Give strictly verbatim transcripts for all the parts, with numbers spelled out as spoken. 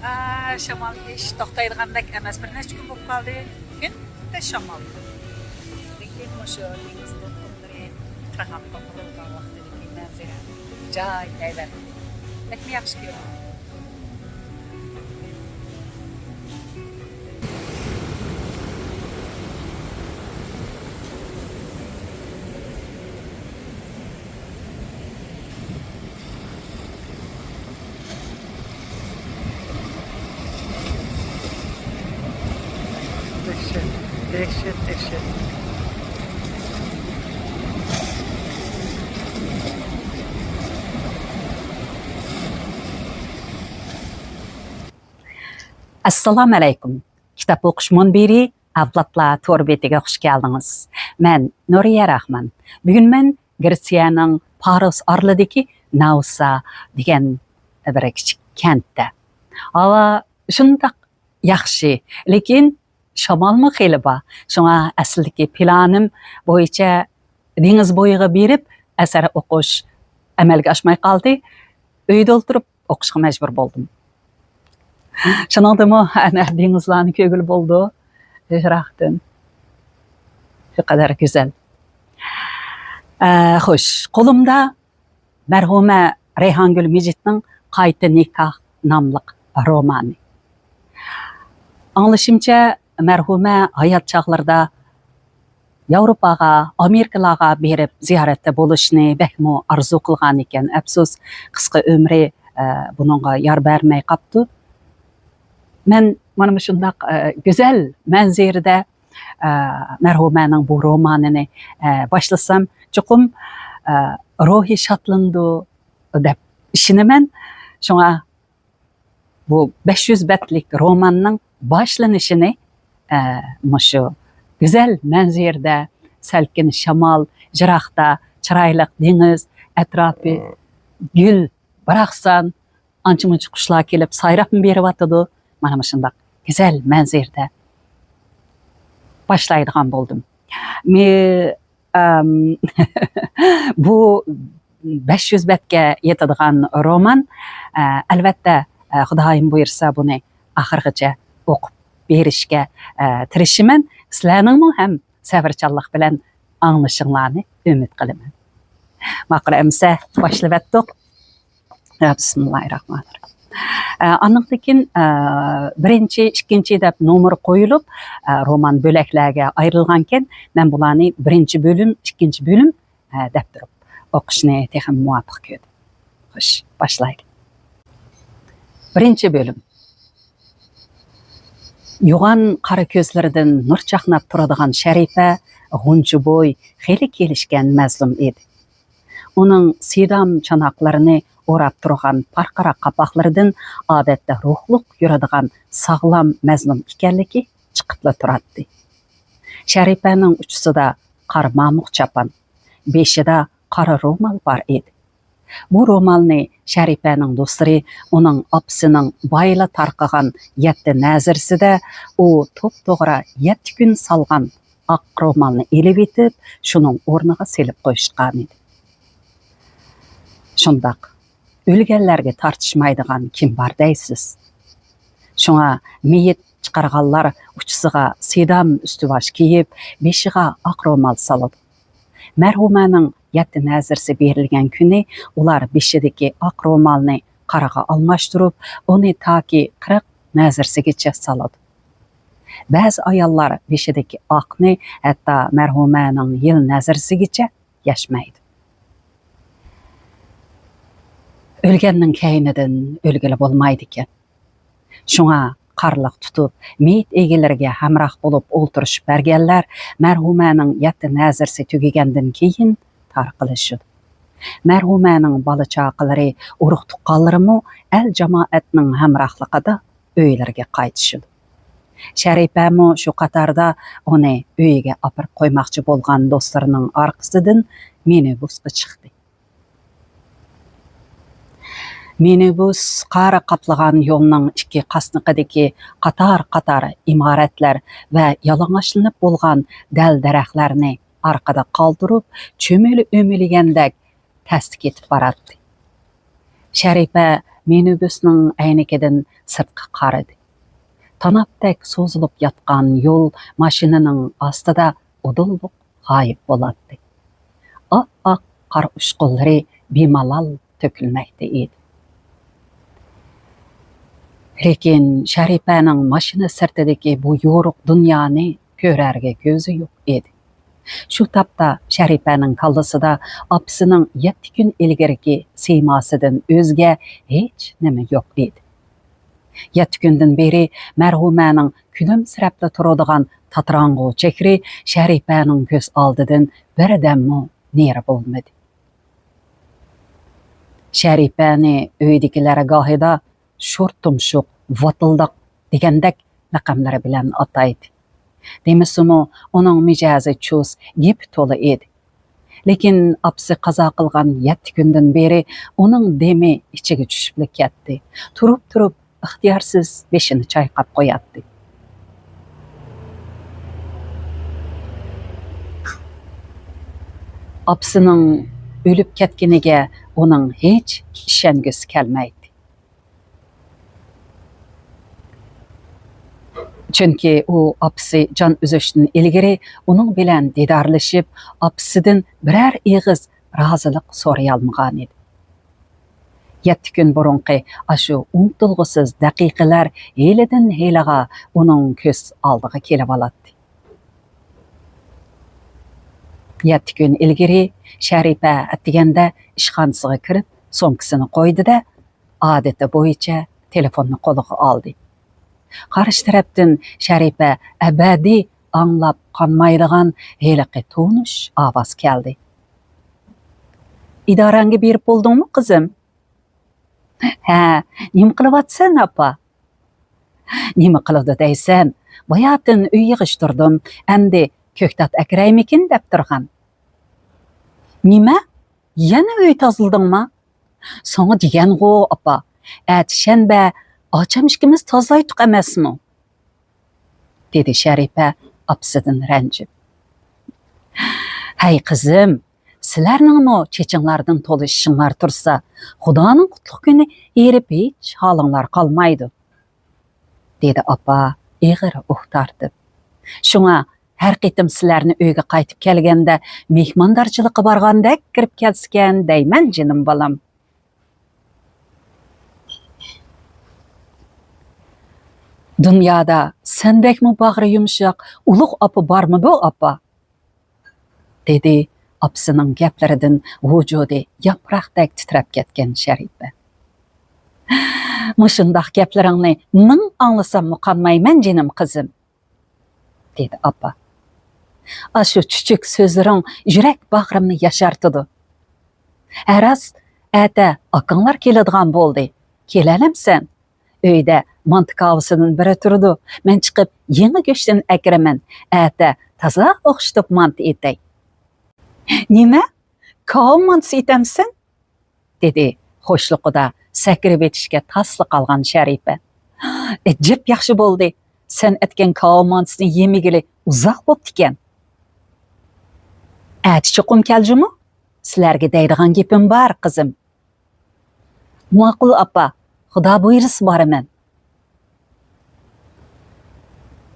ئا، شامال ھېچ توختايدىغاندەك ئەمەس. بىر نەچچە كۈن بولۇپ قالدى. كۈندە شامال. لېكىن مۇشۇ دېڭىز دولقۇنلىرى، قىرغاق توقۇلغان ۋاقتىدىكى مەنزىرە جاي ھەيۋەت. بەكمۇ ياخشى كۆرۈنىدۇ. دەھشەت، دەھشەت، دەھشەت. ئەسسالامۇئەلەيكۇم. كىتاب ئوقۇش مۇنبىرى ئەۋلادلار تور بېتىگە خۇش كەلدىڭىز. مەن نۇرىيە راخمان. بۈگۈن مەن گرېتسىيەنىڭ پارس ئارىلىدىكى ناۋسا دېگەن بىر كىچىك كەنتتە. ھاۋا شۇنداق ياخشى، لېكىن شامالمۇ خېلى بار. شۇڭا ئەسلىدىكى پىلانىم بويىچە دېڭىز بويىغا بېرىپ ئەسەر ئوقۇش ئەمەلگە ئاشماي قالدى. ئۆيدە ئولتۇرۇپ ئوقۇشقا مەجبۇر بولدۇم. شۇنىڭدىمۇ ئەنە دېڭىزلارنى كۆرگىلى بولىدۇ يىراقتىن. شۇ قەدەر گۈزەل. ئە، خوش، قولۇمدا مەرھۇمە رەيھانگۈل مىجىتنىڭ قايتا نىكاھ ناملىق رومانى. ئاڭلىشىمچە، مەرھۇمە ھايات چاغلىرىدا ياۋروپاغا، ئامېرىكىلارغا بېرىپ زىيارەتتە بولۇشنى بەكمۇ ئارزۇ قىلغان ئىكەن. ئەپسۇس، قىسقا ئۆمرى، ئە، بۇنىڭغا يار بەرمەي قاپتۇ. مەن مانا مۇشۇنداق، ئە، گۈزەل مەنزىرىدە، ئە، مەرھۇمەنىڭ بۇ رومانىنى، ئە، باشلىسام، چوقۇم، ئە، روھى شادلىنىدۇ دەپ ئىشىنىمەن. شۇڭا بۇ بەش يۈز بەتلىك روماننىڭ باشلىنىشىنى، ئە، مۇشۇ گۈزەل مەنزىرىدە، سەلكىن شامال، يىراقتا چىرايلىق دېڭىز، ئەتراپى گۈل، باراقسان، ئانچە-مۇنچە قۇشلار كېلىپ سايراپمۇ بېرىۋاتىدۇ. مانا مۇشۇنداق گۈزەل مەنزىرىدە باشلايدىغان بولدۇم. مې-، ئەم، بۇ بەش يۈز بەتكە يېتىدىغان رومان. ئە، ئەلۋەتتە، ئە، خۇدايىم بۇيرۇسا، بۇنى ئاخىرغىچە ئوقۇپ بېرىشكە، ئە، تىرىشىمەن. سىلەرنىڭمۇ ھەم سەۋرچانلىق بىلەن ئاڭلىشىڭلارنى ئۈمىد قىلىمەن. ماقۇل، ئەمىسە باشلىۋەتتۇق. يا، بىسمىللاھىررەھمانىررەھىم. ئە، ئاندىن كېيىن، ئە، بىرىنچى، ئىككىنچى دەپ نومۇر قويۇلۇپ، ئە، رومان بۆلەكلەرگە ئايرىلغانكەن، مەن بۇلارنى بىرىنچى بۆلۈم، ئىككىنچى بۆلۈم، ئە، دەپ تۇرۇپ ئوقۇشنى تېخىمۇ مۇۋاپىق كۆردۈم. خوش، باشلايلى. بىرىنچى بۆلۈم. يوغان قارا كۆزلىرىدىن نۇر چاقناپ تۇرىدىغان شەرىپە، غۇنچە بوي، خېلى كېلىشكەن مەزلۇم ئىدى. ئۇنىڭ سىدام چاناقلىرىنى ئوراپ تۇرغان پارقىراق قاپاقلىرىدىن ئادەتتە روھلۇق يۈرىدىغان ساغلام مەزلۇم ئىكەنلىكى چىقىپلا تۇراتتى. شەرىپەنىڭ ئۇچىسىدا قارا مامۇق چاپان، بېشىدا قارا رومال بار ئىدى. بۇ رومالنى شەرىپەنىڭ دوستلىرى ئۇنىڭ ئاپىسىنىڭ بايىلا تارقىغان يەتتە نەزىرىسىدە ئۇ توپتوغرا يەتتە كۈن سالغان ئاق رومالنى ئېلىۋېتىپ، شۇنىڭ ئورنىغا سېلىپ قويۇشقانىدى. شۇنداق، ئۆلگەنلەرگە تارتىشمايدىغان كىم بار دەيسىز؟ شۇڭا مېيىت چىقارغانلار ئۇچىسىغا سىدام ئۈستىۋاش كىيىپ، بېشىغا ئاق رومال سالىدۇ. مەرھۇمەنىڭ يەتتە نەزىرىسى بېرىلگەن كۈنى ئۇلار بېشىدىكى ئاق رومالنى قارىغا ئالماشتۇرۇپ، ئۇنى تاكى قىرىق نەزىرىسىگىچە سالىدۇ. بەزى ئاياللار بېشىدىكى ئاقنى ھەتتا مەرھۇمەنىڭ يىل نەزىرىسىگىچە يەشمەيدۇ. ئۆلگەننىڭ كەينىدىن ئۆلگىلى بولمايدىكەن. شۇڭا قارلىق تۇتۇپ، مېيىت ئىگىلىرىگە ھەمراھ بولۇپ ئولتۇرۇشۇپ بەرگەنلەر مەرھۇمەنىڭ يەتتە نەزىرىسى تۈگىگەندىن كېيىن تارقىلىشىدۇ. مەرھۇمەنىڭ بالا-چاقىلىرى، ئۇرۇق-تۇغقانلىرىمۇ ئەل-جامائەتنىڭ ھەمراھلىقىدا ئۆيلىرىگە قايتىشىدۇ. شەرىپەمۇ شۇ قاتاردا ئۇنى ئۆيىگە ئاپىرىپ قويماقچى بولغان دوستلىرىنىڭ ئارقىسىدىن مىنىبۇسقا چىقتى. مىنىبۇس قار قاپلىغان يولنىڭ ئىككى قاسنىقىدىكى قاتار-قاتار ئىمارەتلەر ۋە يالىڭاچلىنىپ بولغان دەل-دەرەخلەرنى ئارقىدا قالدۇرۇپ، چۈمۈلە ئۆمىلىگەندەك تەستە كېتىپ باراتتى. شەرىپە مىنىبۇسنىڭ ئەينىكىدىن سىرتقا قارىدى. تاناپتەك سوزۇلۇپ ياتقان يول ماشىنىنىڭ ئاستىدا ئۇدۇللۇق غايىب بولاتتى. ئاپئاق قار ئۇچقۇنلىرى بىمالال تۆكۈلمەكتە ئىدى. لېكىن شەرىپەنىڭ ماشىنا سىرتىدىكى بۇ يورۇق دۇنيانى كۆرەرگە كۆزى يوق ئىدى. شۇ تاپتا شەرىپەنىڭ كاللىسىدا ئاپىسىنىڭ يەتتە كۈن ئىلگىرىكى سىيماسىدىن ئۆزگە ھېچ نېمە يوق ئىدى. يەتتە كۈندىن بېرى مەرھۇمەنىڭ كۈلۈمسىرەپلا تۇرىدىغان تاتىراڭغۇ چېھرى شەرىپەنىڭ كۆز ئالدىدىن بىردەممۇ نېرى بولمىدى. شەرىپەنى ئۆيدىكىلەر گاھىدا شور تۇمشۇق، ۋاتىلداق دېگەندەك لەقەملىرى بىلەن ئاتايتتى. دېمىسىمۇ، ئۇنىڭ مىجەزى چۇس، گېپى تولا ئىدى. لېكىن ئاپىسى قازا قىلغان يەتتە كۈندىن بېرى ئۇنىڭ دېمى ئىچىگە چۈشۈپلا كەتتى. تۇرۇپ-تۇرۇپ ئىختىيارسىز بېشىنى چايقاپ قوياتتى. ئاپىسىنىڭ ئۆلۈپ كەتكىنىگە ئۇنىڭ ھېچ ئىشەنگۈسى كەلمەيتتى. چۈنكى ئۇ ئاپىسى جان ئۈزۈشتىن ئىلگىرى ئۇنىڭ بىلەن دىدارلىشىپ، ئاپىسىدىن بىرەر ئېغىز رازىلىق سورىيالمىغانىدى. يەتتە كۈن بۇرۇنقى ئاشۇ ئۇنتۇلغۇسىز دەقىقىلەر ھېلىدىن ھېلىغا ئۇنىڭ كۆز ئالدىغا كېلىۋالاتتى. يەتتە كۈن ئىلگىرى شەرىپە ئەتىگەندە ئىشخانىسىغا كىرىپ، سومكىسىنى قويدى-دە، ئادىتى بويىچە تېلېفوننى قولىغا ئالدى. قارشى تەرەپتىن شەرىپە ئەبەدىي ئاڭلاپ قانمايدىغان ھېلىقى تونۇش ئاۋاز كەلدى. «ئىدارەڭگە بېرىپ بولدۇڭمۇ، قىزىم؟» «ھە، نېمە قىلىۋاتىسەن، ئاپا؟» «نېمە قىلىدۇ دەيسەن؟ باياتىن ئۆي يىغىشتۇردۇم، ئەمدى كۆكتات ئەكىرەيمىكىن دەپ تۇرغان.» «نېمە؟ يەنە ئۆي تازىلىدىڭما؟» «ساڭا دېگەنغۇ، ئاپا، ئەتە شەنبە، ئاچام ئىككىمىز تازىلايتتۇق ئەمەسمۇ؟» دېدى شەرىپە ئاپىسىدىن رەنجىپ. «ھەي، قىزىم، سىلەرنىڭمۇ چېچىڭلاردىن تولا ئىشىڭلار تۇرسا، خۇدانىڭ قۇتلۇق كۈنى ھېرىپ ھېچ ھالىڭلار قالمايدۇ.» دېدى ئاپا ئېغىر ئۇھ تارتىپ. «شۇڭا ھەر قېتىم سىلەرنى ئۆيگە قايتىپ كەلگەندە مېھماندارچىلىققا بارغاندەك كىرىپ كەلسىكەن دەيمەن، جېنىم بالام.» «دۇنيادا سەندەكمۇ باغرى يۇمشاق ئۇلۇغ ئاپا بارمىدۇ، ئاپا؟» دېدى ئاپىسىنىڭ گەپلىرىدىن ۋۇجۇدى ياپراقتەك تىترەپ كەتكەن شەرىپە. «مۇشۇنداق گەپلىرىڭنى مىڭ ئاڭلىساممۇ قانمايمەن، جېنىم قىزىم.» دېدى ئاپا. «ئاشۇ چۈچۈك سۆزلىرىڭ يۈرەك باغرىمنى ياشارتىدۇ. ھە راست، ئەتە ئاكاڭلار كېلىدىغان بولدى. كېلەلەمسەن؟ ئۆيدە مانتا كاۋىسىدىن بىرى تۇرىدۇ. مەن چىقىپ يېڭى گۆشتىن ئەكىرىمەن. ئەتە تازا ئوخشىتىپ مانتا ئېتەي.» «نېمە؟ كاۋا مانتىسى ئېتەمسەن؟» دېدى خوشلۇقىدا سەكرىۋېتىشكە تاسلا قالغان شەرىپە. «ئەجەب ياخشى بولدى. سەن ئەتكەن كاۋا مانتىسىنى يېمىگىلى ئۇزاق بوپتىكەن.» «ئەتە چوقۇم كەل جۇمۇ. سىلەرگە دەيدىغان گېپىم بار، قىزىم.» «ماقۇل، ئاپا، خۇدا بۇيرۇسا بارىمەن.»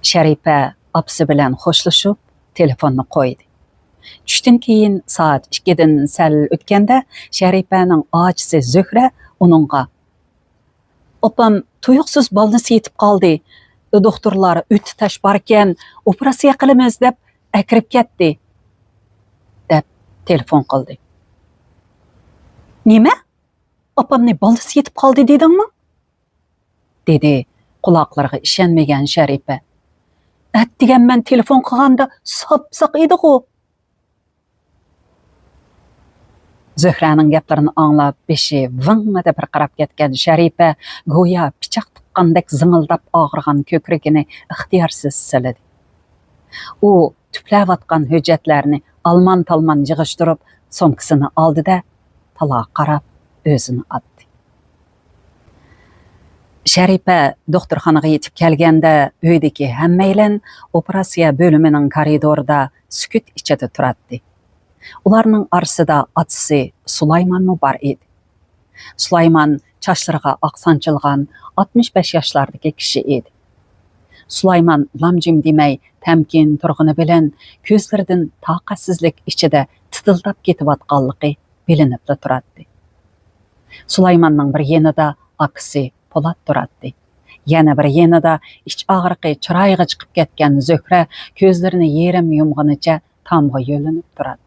شەرىپە ئاپىسى بىلەن خوشلىشىپ، تېلېفوننى قويدى. چۈشتىن كېيىن سائەت ئىككىدىن سەل ئۆتكەندە، شەرىپەنىڭ ئاچىسى زۆھرە ئۇنىڭغا: «ئاپام تۇيۇقسىز بالنىستا يېتىپ قالدى. دوختۇرلار ئۆتە تاش باركەن، ئوپېراتسىيە قىلىمىز دەپ ئەكىرىپ كەتتى، دەپ تېلېفون قىلدى. نېمە؟ ئاپامنى بالىسى يېتىپ قالدى دېدىڭمۇ؟ دېدى قۇلاقلىرىغا ئىشەنمىگەن شەرىپە. ئەتىگەن مەن تېلېفون قىلغاندا ساپساق ئىدىغۇ. زۆھرەنىڭ گەپلىرىنى ئاڭلاپ، بېشى ۋىڭڭىدە بىر قاراپ كەتكەن شەرىپە گويا پىچاق تىققاندەك زىڭىلداپ ئاغرىغان كۆكرىكىنى ئىختىيارسىز سىلىدى. ئۇ تۈپلەۋاتقان ھۆججەتلەرنى ئالمان-تالمان يىغىشتۇرۇپ، سومكىسىنى ئالدى-دە، تالاغا قاراپ ئۆزىنى ئاتتى. شەرىپە دوختۇرخانىغا يېتىپ كەلگەندە، ئۆيدىكى ھەممەيلەن ئوپېراتسىيە بۆلۈمىنىڭ كارىدورىدا سۈكۈت ئىچىدە تۇراتتى. ئۇلارنىڭ ئارىسىدا ئاتىسى سۇلايمانمۇ بار ئىدى. سۇلايمان چاچلىرىغا ئاق سانچىلغان ئاتمىش بەش ياشلاردىكى كىشى ئىدى. سۇلايمان لام-جىم دېمەي تەمكىن تۇرغىنى بىلەن، كۆزلىرىدىن تاقەتسىزلىك ئىچىدە تىتىلداپ كېتىۋاتقانلىقى بىلىنىپلا تۇراتتى. سۇلايماننىڭ بىر يېنىدا ئاكىسى پولات تۇراتتى. يەنە بىر يېنىدا ئىچ ئاغرىقى چىرايىغا چىقىپ كەتكەن زۆھرە كۆزلىرىنى يېرىم يۇمغىنىچە تامغا يۆلىنىپ تۇراتتى.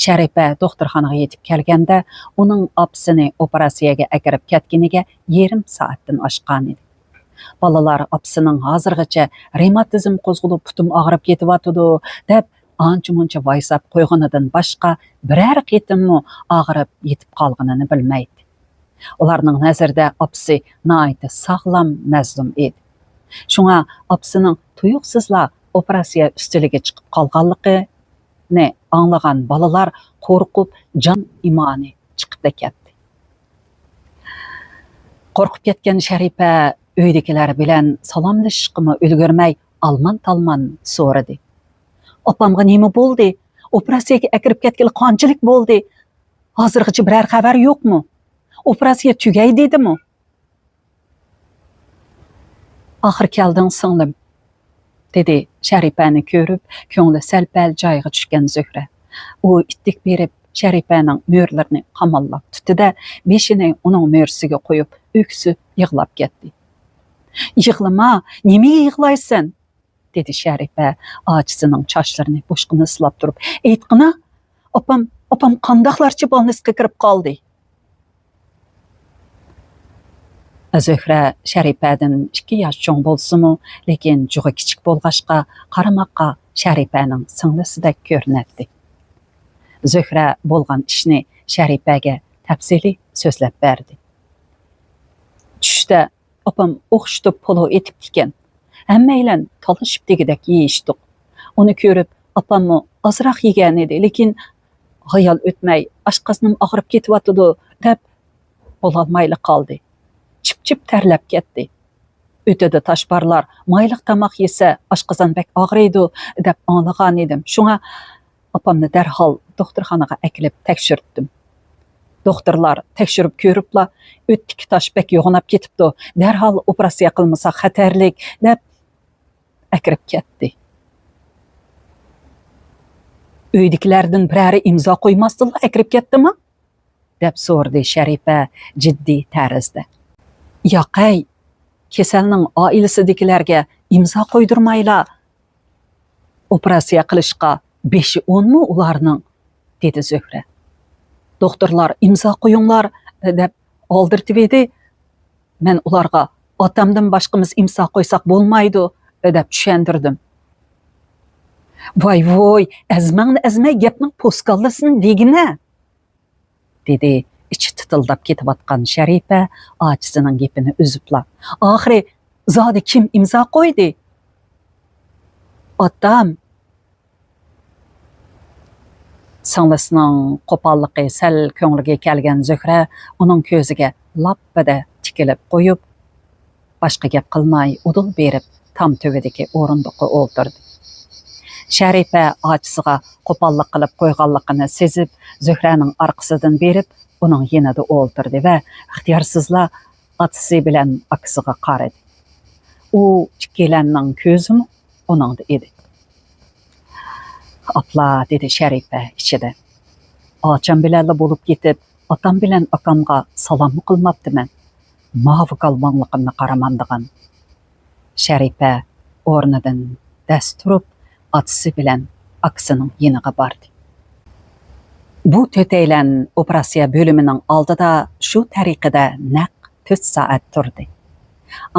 شەرىپە دوختۇرخانىغا يېتىپ كەلگەندە، ئۇنىڭ ئاپىسىنى ئوپېراتسىيەگە ئەكىرىپ كەتكىنىگە يېرىم سائەتتىن ئاشقانىدى. بالىلار ئاپىسىنىڭ ھازىرغىچە رېماتىزم قوزغىلىپ پۇتۇم ئاغرىپ كېتىۋاتىدۇ، دەپ ئانچە-مۇنچە ۋايساپ قويغىنىدىن باشقا، بىرەر قېتىممۇ ئاغرىپ يېتىپ قالغىنىنى بىلمەيتتى. ئۇلارنىڭ نەزىرىدە ئاپىسى ناھايىتى ساغلام، مەزلۇم ئىدى. شۇڭا ئاپىسىنىڭ تۇيۇقسىزلا ئوپېراتسىيە ئۈستىلىگە چىقىپ قالغانلىقىنى ئاڭلىغان بالىلار قورقۇپ، جان ئىمانى چىقىپلا كەتتى. قورقۇپ كەتكەن شەرىپە ئۆيدىكىلەر بىلەن سالاملىشىشقىمۇ ئۈلگۈرمەي، ئالمان-تالمان سورىدى. ئاپامغا نېمە بولدى؟ ئوپېراتسىيەگە ئەكىرىپ كەتكىلى قانچىلىك بولدى؟ ھازىرغىچە بىرەر خەۋەر يوقمۇ؟ ئوپېراتسىيە تۈگەي دېدىمۇ؟ ئاخىر كەلدىڭ، سىڭلىم، دېدى شەرىپەنى كۆرۈپ، كۆڭلى سەل-پەل جايىغا چۈشكەن زۆھرە. ئۇ ئىتتىك بېرىپ، شەرىپەنىڭ مۈرىلىرىنى قاماللاپ تۇتتى-دە، بېشىنى ئۇنىڭ مۈرىسىگە قويۇپ، ئۆكسۈپ يىغلاپ كەتتى. يىغلىما، نېمىگە يىغلايسەن؟ دېدى شەرىپە ئاچىسىنىڭ چاچلىرىنى بوشقىنا سىلاپ تۇرۇپ. ئېيتقىنا، ئاپام، ئاپام قانداقلارچە بالنىسقا كىرىپ قالدى؟ زۆھرە شەرىپەدىن ئىككى ياش چوڭ بولسىمۇ، لېكىن جۇغى كىچىك بولغاچقا، قارىماققا شەرىپەنىڭ سىڭلىسىدەك كۆرۈنەتتى. زۆھرە بولغان ئىشنى شەرىپەگە تەپسىلىي سۆزلەپ بەردى. چۈشتە ئاپام ئوخشىتىپ پولۇ ئېتىپتىكەن. ھەممەيلەن تالىشىپ دېگۈدەك يېيىشتۇق. ئۇنى كۆرۈپ ئاپاممۇ ئازراق يېگەنىدى، لېكىن ھايال ئۆتمەي، «ئاشقازىنىم ئاغرىپ كېتىۋاتىدۇ» دەپ، بولالمايلا قالدى. چىپ-چىپ تەرلەپ كەتتى. ئۆتىدە تاش بارلار، «مايلىق تاماق يېسە، ئاشقازان بەك ئاغرىيدۇ» دەپ ئاڭلىغانىدىم. شۇڭا ئاپامنى دەرھال دوختۇرخانىغا ئەكېلىپ تەكشۈرتتۈم. دوختۇرلار تەكشۈرۈپ كۆرۈپلا، «ئۆتتىكى تاش بەك يوغىناپ كېتىپتۇ، دەرھال ئوپېراتسىيە قىلمىساق خەتەرلىك» دەپ، ئەكىرىپ كەتتى. «ئۆيدىكىلەردىن بىرەرى ئىمزا قويماستىنلا ئەكىرىپ كەتتىمۇ؟» دەپ سورىدى شەرىپە جىددىي تەرزدە. «ياقەي، كېسەلنىڭ ئائىلىسىدىكىلەرگە ئىمزا قويدۇرمايلا ئوپېراتسىيە قىلىشقا بېشى ئونمۇ ئۇلارنىڭ؟» دېدى زۆھرە. «دوختۇرلار ئىمزا قويۇڭلار دەپ ئالدىرىتىۋىدى. مەن ئۇلارغا ئاتامدىن باشقىمىز ئىمزا قويساق بولمايدۇ دەپ چۈشەندۈردۈم.» «ۋاي ۋوي، ئەزمەڭنى ئەزمەي گەپنىڭ پوسكاللىسىنى دېگىنە!» دېدى ئىچى تىتىلداپ كېتىۋاتقان شەرىپە ئاچىسىنىڭ گېپىنى ئۈزۈپلا. «ئاخىرى زادى كىم ئىمزا قويدى؟» «ئاتام.» سىڭلىسىنىڭ قوپاللىقى سەل كۆڭلىگە كەلگەن زۆھرە ئۇنىڭ كۆزىگە لاپپىدە تىكىلىپ قويۇپ، باشقا گەپ قىلماي، ئۇدۇل بېرىپ تام تۈۋىدىكى ئورۇندۇققا ئولتۇردى. شەرىپە ئاچىسىغا قوپاللىق قىلىپ قويغانلىقىنى سېزىپ، زۆھرەنىڭ ئارقىسىدىن بېرىپ، ئۇنىڭ يېنىدا ئولتۇردى ۋە ئىختىيارسىزلا ئاتىسى بىلەن ئاكىسىغا قارىدى. ئۇ ئىككىيلەننىڭ كۆزىمۇ ئۇنىڭدا ئىدى. «ئاپلا» دېدى شەرىپە ئىچىدە. «ئاچام بىلەنلا بولۇپ كېتىپ، ئاتام بىلەن ئاكامغا سالاممۇ قىلماپتىمەن. ماۋۇ گالۋاڭلىقىمنى قارىمامدىغان.» شەرىپە ئورنىدىن دەس تۇرۇپ، ئاتىسى بىلەن ئاكىسىنىڭ يېنىغا باردى. بۇ تۆتەيلەن ئوپېراتسىيە بۆلۈمىنىڭ ئالدىدا شۇ تەرىقىدە نەق تۆت سائەت تۇردى.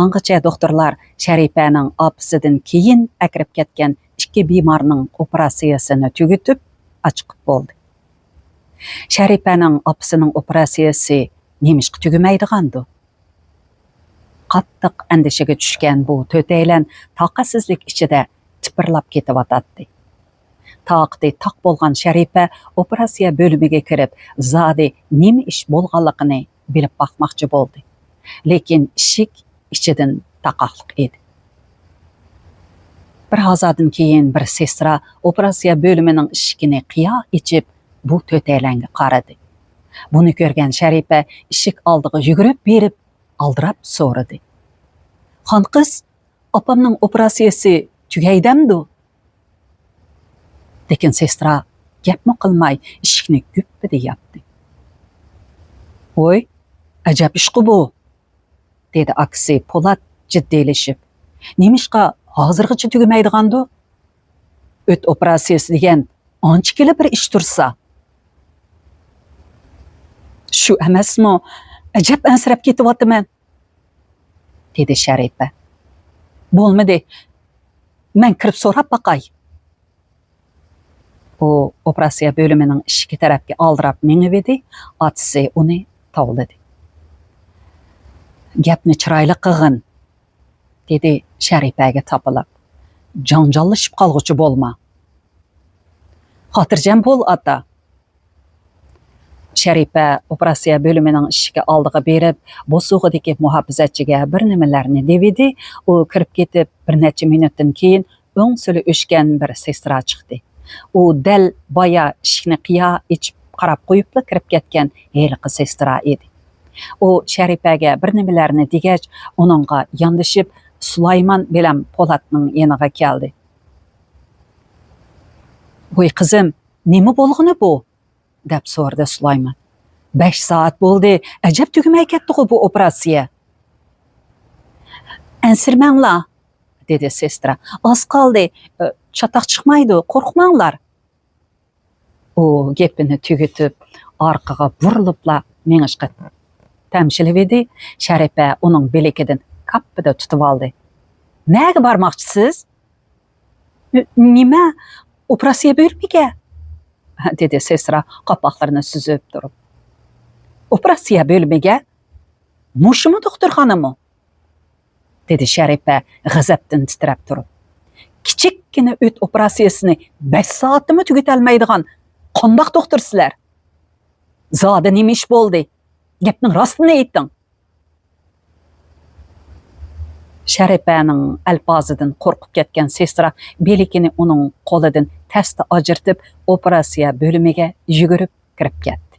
ئاڭغىچە دوختۇرلار شەرىپەنىڭ ئاپىسىدىن كېيىن ئەكىرىپ كەتكەن ئىككى بىمارنىڭ ئوپېراتسىيىسىنى تۈگىتىپ، ئاچىقىپ بولدى. شەرىپەنىڭ ئاپىسىنىڭ ئوپېراتسىيىسى نېمىشقا تۈگىمەيدىغاندۇ؟ قاتتىق ئەندىشىگە چۈشكەن بۇ تۆتەيلەن تاقەتسىزلىك ئىچىدە تىپىرلاپ كېتىۋاتاتتى. تاقىتى تاق بولغان شەرىپە ئوپېراتسىيە بۆلۈمىگە كىرىپ، زادى نېمە ئىش بولغانلىقىنى بىلىپ باقماقچى بولدى. لېكىن ئىشىك ئىچىدىن تاقاقلىق ئىدى. بىر ھازادىن كېيىن بىر سېسترا ئوپېراتسىيە بۆلۈمىنىڭ ئىشىكىنى قىيا ئېچىپ، بۇ تۆتەيلەنگە قارىدى. بۇنى كۆرگەن شەرىپە ئىشىك ئالدىغا يۈگۈرۈپ بېرىپ، ئالدىراپ سورىدى: «خان قىز، ئاپامنىڭ ئوپېراتسىيىسى تۈگەيدەمدۇ؟» لېكىن سېسترا گەپمۇ قىلماي، ئىشىكنى گۈپپىدە ياپتى. «ۋوي، ئەجەب ئىشقۇ بۇ!» دېدى ئاكىسى پولات جىددىيلىشىپ. «نېمىشقا ھازىرغىچە تۈگىمەيدىغاندۇ؟ ئۆت ئوپېراتسىيىسى دېگەن ئانچىكىلا بىر ئىش تۇرسا.» «شۇ ئەمەسمۇ؟ ئەجەب ئەنسىرەپ كېتىۋاتىمەن.» دېدى شەرىپە. «بولمىدى. مەن كىرىپ سوراپ باقاي.» ئۇ ئوپېراتسىيە بۆلۈمىنىڭ ئىشىكى تەرەپكە ئالدىراپ مېڭىۋىدى، ئاتىسى ئۇنى تاۋلىدى. «گەپنى چىرايلىق قىلغىن.» دېدى شەرىپەگە تاپىلاپ. «جاڭجاللىشىپ قالغۇچى بولما.» «خاتىرجەم بول، ئاتا.» شەرىپە ئوپېراتسىيە بۆلۈمىنىڭ ئىشىكى ئالدىغا بېرىپ، بوسۇغىدىكى مۇھاپىزەتچىگە بىر نېمىلەرنى دېۋىدى. ئۇ كىرىپ كېتىپ، بىر نەچچە مىنۇتتىن كېيىن ئۆڭسۈلى ئۆچكەن بىر سېسترا چىقتى. ئۇ دەل بايا ئىشىكنى قىيا ئېچىپ قاراپ قويۇپلا كىرىپ كەتكەن ھېلىقى سېسترا ئىدى. ئۇ شەرىپەگە بىر نېمىلەرنى دېگەچ، ئۇنىڭغا ياندىشىپ، سۇلايمان بىلەن پولاتنىڭ يېنىغا كەلدى. «ۋوي قىزىم، نېمە بولغىنى بۇ؟» دەپ سورىدى سۇلايمان. «بەش سائەت بولدى، ئەجەب تۈگىمەي كەتتىغۇ بۇ ئوپېراتسىيە.» «ئەنسىرىمەڭلار،» دېدى سېسترا. «ئاز قالدى، چاتاق چىقمايدۇ، قورقماڭلار.» ئۇ گېپىنى تۈگىتىپ، ئارقىغا بۇرۇلۇپلا مېڭىشقا تەمشىلىۋىدى. شەرىپە ئۇنىڭ بىلىكىدىن كاپپىدە تۇتۇۋالدى. «نەگە بارماقچىسىز؟» «نېمە، ئوپېراتسىيە بۆلۈمىگە؟» دېدى سېسترا قاپاقلىرىنى سۈزۈپ تۇرۇپ. «ئوپېراتسىيە بۆلۈمىگە؟ مۇشۇمۇ دوختۇرخانىمۇ؟» دېدى شەرىپە غەزەپتىن تىترەپ تۇرۇپ. «كىچىككىنە ئۆت ئوپېراتسىيىسىنى بەش سائەتتىمۇ تۈگىتەلمەيدىغان قانداق دوختۇر سىلەر؟ زادى نېمە ئىش بولدى؟ گەپنىڭ راستىنى ئېيتىڭ.» شەرىپەنىڭ ئەلپازىدىن قورقۇپ كەتكەن سېسترا بىلىكىنى ئۇنىڭ قولىدىن تەستە ئاجرىتىپ، ئوپېراتسىيە بۆلۈمىگە يۈگۈرۈپ كىرىپ كەتتى.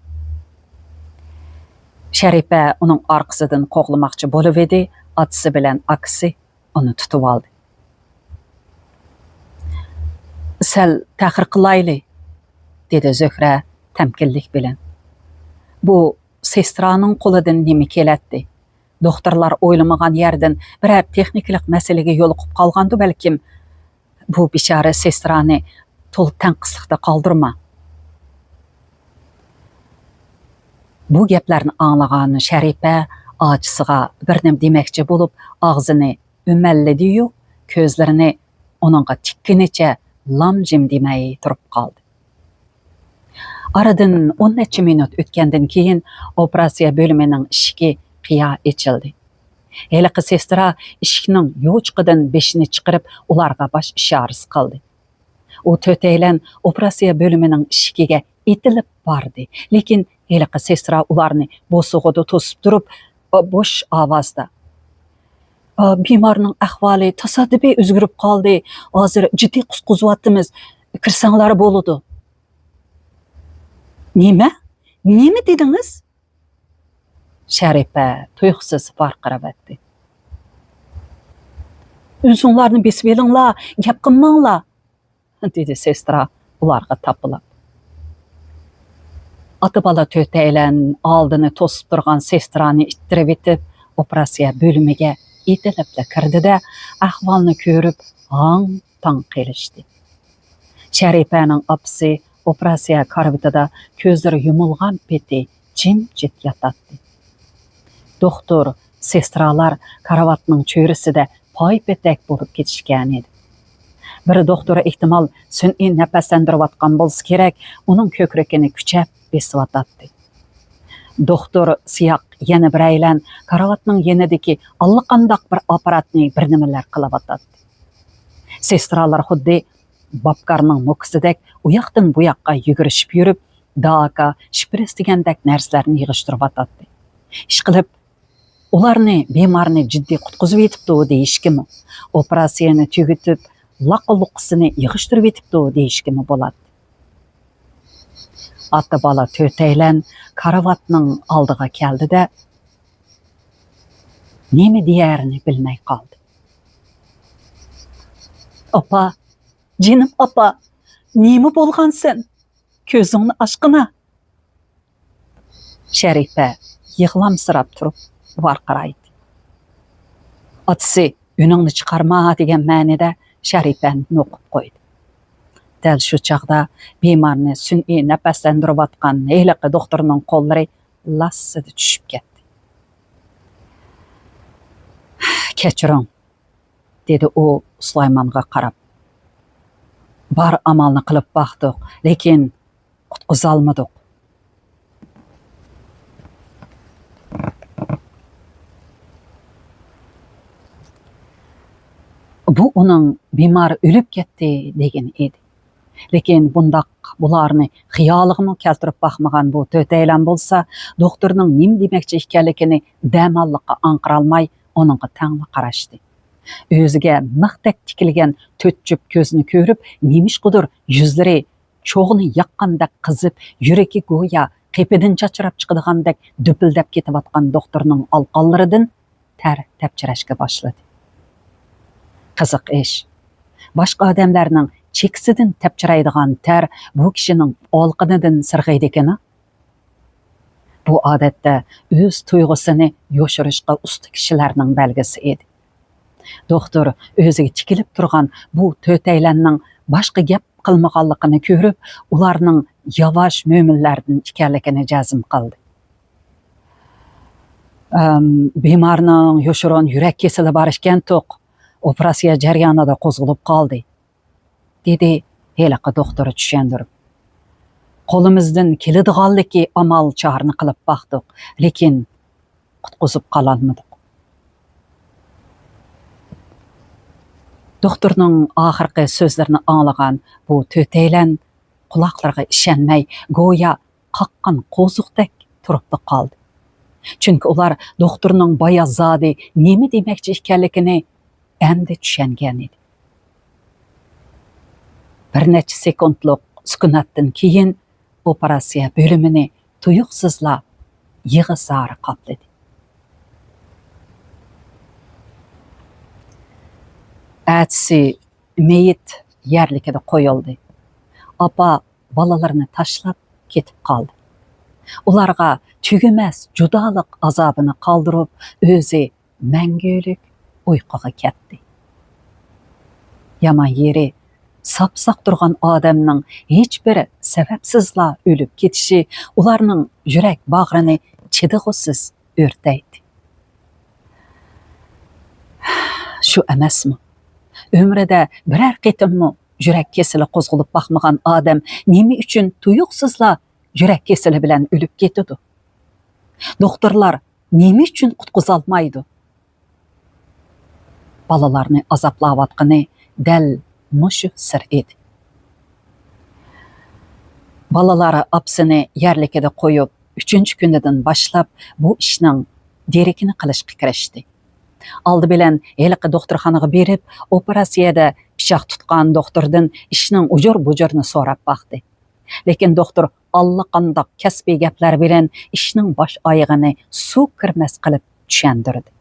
شەرىپە ئۇنىڭ ئارقىسىدىن قوغلىماقچى بولۇۋىدى، ئاتىسى بىلەن ئاكىسى ئۇنى تۇتۇۋالدى. «سەل تەخىر قىلايلى،» دېدى زۆھرە تەمكىنلىك بىلەن. «بۇ سېسترانىڭ قولىدىن نېمە كېلەتتى؟ دوختۇرلار ئويلىمىغان يەردىن بىرەر تېخنىكىلىق مەسىلىگە يولۇقۇپ قالغاندۇ بەلكىم؟ بۇ بىچارە سېسترانى تولا تەڭقىسلىقتا قالدۇرما.» بۇ گەپلەرنى ئاڭلىغان شەرىپە ئاچىسىغا بىر نېمە دېمەكچى بولۇپ، ئاغزىنى ئۈمەللىدى-يۇ، كۆزلىرىنى ئۇنىڭغا تىككىنىچە لام-جىم دېمەي تۇرۇپ قالدى. ئارىدىن ئون نەچچە مىنۇت ئۆتكەندىن كېيىن، ئوپېراتسىيە بۆلۈمىنىڭ ئىشىكى قىيا ئېچىلدى. ھېلىقى سېسترا ئىشىكنىڭ يوچۇقىدىن بېشىنى چىقىرىپ، ئۇلارغا باش ئىشارىسى قىلدى. ئۇ تۆتەيلەن ئوپېراتسىيە بۆلۈمىنىڭ ئىشىكىگە ئېتىلىپ باردى. لېكىن ھېلىقى سېسترا ئۇلارنى بوسۇغىدا توسۇپ تۇرۇپ، بوش ئاۋازدا: «بىمارنىڭ ئەھۋالى تاسادىپىي ئۆزگىرىپ قالدى. ھازىر جىددىي قۇتقۇزۇۋاتىمىز. كىرسەڭلار بولىدۇ.» «نېمە؟ نېمە دېدىڭىز؟» شەرىپە تۇيۇقسىز ۋارقىراۋەتتى. «ئۆزۈڭلارنى بېسىۋېلىڭلار، گەپ قىلماڭلار.» دېدى سېسترا ئۇلارغا تاپىلاپ. ئاتا-بالا تۆتەيلەن ئالدىنى توسۇپ تۇرغان سېسترانى ئىتتىرىۋېتىپ، ئوپېراتسىيە بۆلۈمىگە ئېتىلىپلا كىردى-دە، ئەھۋالنى كۆرۈپ ھاڭ-تاڭ قېلىشتى. شەرىپەنىڭ ئاپىسى ئوپېراتسىيە كارىۋىتىدا كۆزلىرى يۇمۇلغان پېتى جىمجىت ياتاتتى. دوختۇر، سېسترالار كارىۋاتنىڭ چۆرىسىدە پايپېتەك بولۇپ كېتىشكەنىدى. بىر دوختۇر ئېھتىمال سۈنئىي نەپەسلەندۈرۈۋاتقان بولسا كېرەك، ئۇنىڭ كۆكرىكىنى كۈچەپ بېسىۋاتاتتى. دوختۇر سىياق يەنە بىرەيلەن كارىۋاتنىڭ يېنىدىكى ئاللىقانداق بىر ئاپپاراتنى بىر نېمىلەر قىلىۋاتاتتى. سېسترالار خۇددى باپكارنىڭ موكىسىدەك ئۇياقتىن بۇياققا يۈگۈرۈشۈپ يۈرۈپ، داكا، شپرىس دېگەندەك نەرسىلەرنى يىغىشتۇرۇۋاتاتتى. ئىشقىلىپ، ئۇلارنى بىمارنى جىددىي قۇتقۇزۇۋېتىپتۇ دېيىشكىمۇ، ئوپېراتسىيەنى تۈگىتىپ، لاققا-لۇققىسىنى يىغىشتۇرۇۋېتىپتۇ دېيىشكىمۇ بولاتتى. ئاتا-بالا تۆتەيلەن كارىۋاتنىڭ ئالدىغا كەلدى-دە، نېمە دېيەرىنى بىلمەي قالدى. «ئاپا، جېنىم ئاپا، نېمە بولغانسەن؟ كۆزۈڭنى ئاچقىنا!» شەرىپە يىغلامسىراپ تۇرۇپ ۋارقىرايتتى. ئاتىسى «ئۈنۈڭنى چىقارما» دېگەن مەنىدە شەرىپەنى نوقۇپ قويدى. دەل شۇ چاغدا بىمارنى سۈنئىي نەپەسلەندۈرۈۋاتقان ھېلىقى دوختۇرنىڭ قوللىرى لاسسىدە چۈشۈپ كەتتى. «كەچۈرۈڭ»، دېدى ئۇ سۇلايمانغا قاراپ. «بار ئامالنى قىلىپ باقتۇق، لېكىن قۇتقۇزالمىدۇق.» بۇ ئۇنىڭ «بىمار ئۆلۈپ كەتتى» دېگىنى ئىدى. لېكىن بۇنداق بۇلارنى خىيالىغىمۇ كەلتۈرۈپ باقمىغان بۇ تۆتەيلەن بولسا، دوختۇرنىڭ نېمە دېمەكچى ئىكەنلىكىنى دەماللىققا ئاڭقىرالماي، ئۇنىڭغا تەڭلا قاراشتى. ئۆزىگە مىختەك تىكىلگەن تۆت جۈپ كۆزنى كۆرۈپ، نېمىشقىدۇر يۈزلىرى چوغنى ياققاندەك قىزىپ، يۈرىكى گويا قېپىدىن چاچراپ چىقىدىغاندەك دۈپۈلدەپ كېتىۋاتقان دوختۇرنىڭ ئالىقانلىرىدىن تەر تەپچىرەشكە باشلىدى. قىزىق ئىش، باشقا ئادەملەرنىڭ چېكىسىدىن تەپچىرەيدىغان تەر بۇ كىشىنىڭ ئالىقىنىدىن سىرغىيدىكىنا؟ بۇ ئادەتتە ئۆز تۇيغۇسىنى يوشۇرۇشقا ئۇستا كىشىلەرنىڭ بەلگىسى ئىدى. دوختۇر ئۆزىگە تىكىلىپ تۇرغان بۇ تۆتەيلەننىڭ باشقا گەپ قىلمىغانلىقىنى كۆرۈپ، ئۇلارنىڭ ياۋاش مۆمىنلەردىن ئىكەنلىكىنى جەزم قىلدى. «ئەم، بىمارنىڭ يوشۇرۇن يۈرەك كېسىلى بار ئىكەنتۇق، ئوپېراتسىيە جەريانىدا قوزغىلىپ قالدى»، دېدى ھېلىقى دوختۇر چۈشەندۈرۈپ. «قولىمىزدىن كېلىدىغانلىكى ئامال چارىنى قىلىپ باقتۇق، لېكىن قۇتقۇزۇپ قالالمىدۇق.» دوختۇرنىڭ ئاخىرقى سۆزلىرىنى ئاڭلىغان بۇ تۆتەيلەن قۇلاقلىرىغا ئىشەنمەي، گويا قاققان قوزۇقتەك تۇرۇپلا قالدى. چۈنكى ئۇلار دوختۇرنىڭ بايا زادى نېمە دېمەكچى ئىكەنلىكىنى ئەمدى چۈشەنگەن ئىدى. بىر نەچچە سېكۇنتلۇق سۈكۈناتتىن كېيىن ئوپېراتسىيە بۆلۈمىنى تۇيۇقسىزلا يىغا-زارا قاپلىدى. ئەتىسى مېيىت يەرلىكىدە قويۇلدى. ئاپا بالىلىرىنى تاشلاپ كېتىپ قالدى. ئۇلارغا تۈگىمەس جۇدالىق ئازابىنى قالدۇرۇپ، ئۆزى مەڭگۈلۈك ئۇيقۇغا كەتتى. يامان يېرى، ساپساق تۇرغان ئادەمنىڭ ھېچبىر سەۋەبسىزلا ئۆلۈپ كېتىشى ئۇلارنىڭ يۈرەك باغرىنى چىدىغۇسىز ئۆرتەيتتى. شۇ ئەمەسمۇ؟ ئۆمرىدە بىرەر قېتىممۇ يۈرەك كېسىلى قوزغىلىپ باقمىغان ئادەم نېمە ئۈچۈن تۇيۇقسىزلا يۈرەك كېسىلى بىلەن ئۆلۈپ كېتىدۇ؟ دوختۇرلار نېمە ئۈچۈن قۇتقۇزالمايدۇ؟ بالىلارنى ئازابلاۋاتقىنى دەل مۇشۇ سىر ئىدى. بالىلار ئاپىسىنى يەرلىكىدە قويۇپ، ئۈچىنچى كۈنىدىن باشلاپ بۇ ئىشنىڭ دېرىكىنى قىلىشقا كىرىشتى. ئالدى بىلەن ھېلىقى دوختۇرخانىغا بېرىپ، ئوپېراتسىيەدە پىچاق تۇتقان دوختۇردىن ئىشنىڭ ئۇجۇر-بۇجۇرىنى سوراپ باقتى. لېكىن دوختۇر ئاللىقانداق كەسپىي گەپلەر بىلەن ئىشنىڭ باش-ئايىغىنى سۇ كىرمەس قىلىپ چۈشەندۈردى.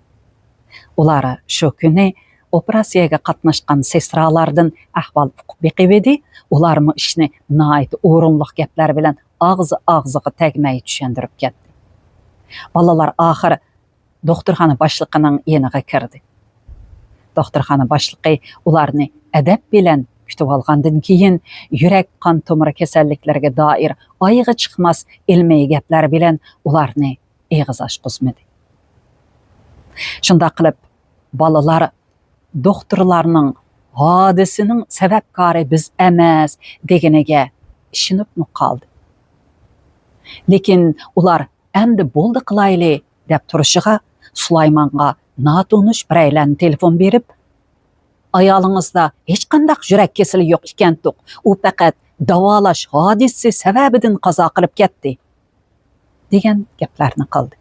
ئۇلار شۇ كۈنى ئوپېراتسىيەگە قاتناشقان سېسترالاردىن ئەھۋال ئۇقۇپ بېقىۋىدى، ئۇلارمۇ ئىشنى ناھايىتى ئورۇنلۇق گەپلەر بىلەن ئاغزى ئاغزىغا تەگمەي چۈشەندۈرۈپ كەتتى. بالىلار ئاخىر دوختۇرخانا باشلىقىنىڭ يېنىغا كىردى. دوختۇرخانا باشلىقى ئۇلارنى ئەدەپ بىلەن كۈتۈۋالغاندىن كېيىن، يۈرەك، قان تومۇر كېسەللىكلىرىگە دائىر ئايىغى چىقماس ئىلمىي گەپلەر بىلەن ئۇلارنى ئېغىز ئاچقۇزمىدى. شۇنداق قىلىپ، بالىلار دوختۇرلارنىڭ «ھادىسىنىڭ سەۋەبكارى بىز ئەمەس» دېگىنىگە ئىشىنىپمۇ قالدى. لېكىن ئۇلار «ئەمدى بولدى قىلايلى» دەپ تۇرۇشىغا، سۇلايمانغا ناتونۇش بىرەيلەن تېلېفون بېرىپ، «ئايالىڭىزدا ھېچقانداق يۈرەك كېسىلى يوق ئىكەنتۇق، ئۇ پەقەت داۋالاش ھادىسىسى سەۋەبىدىن قازا قىلىپ كەتتى» دېگەن گەپلەرنى قىلدى.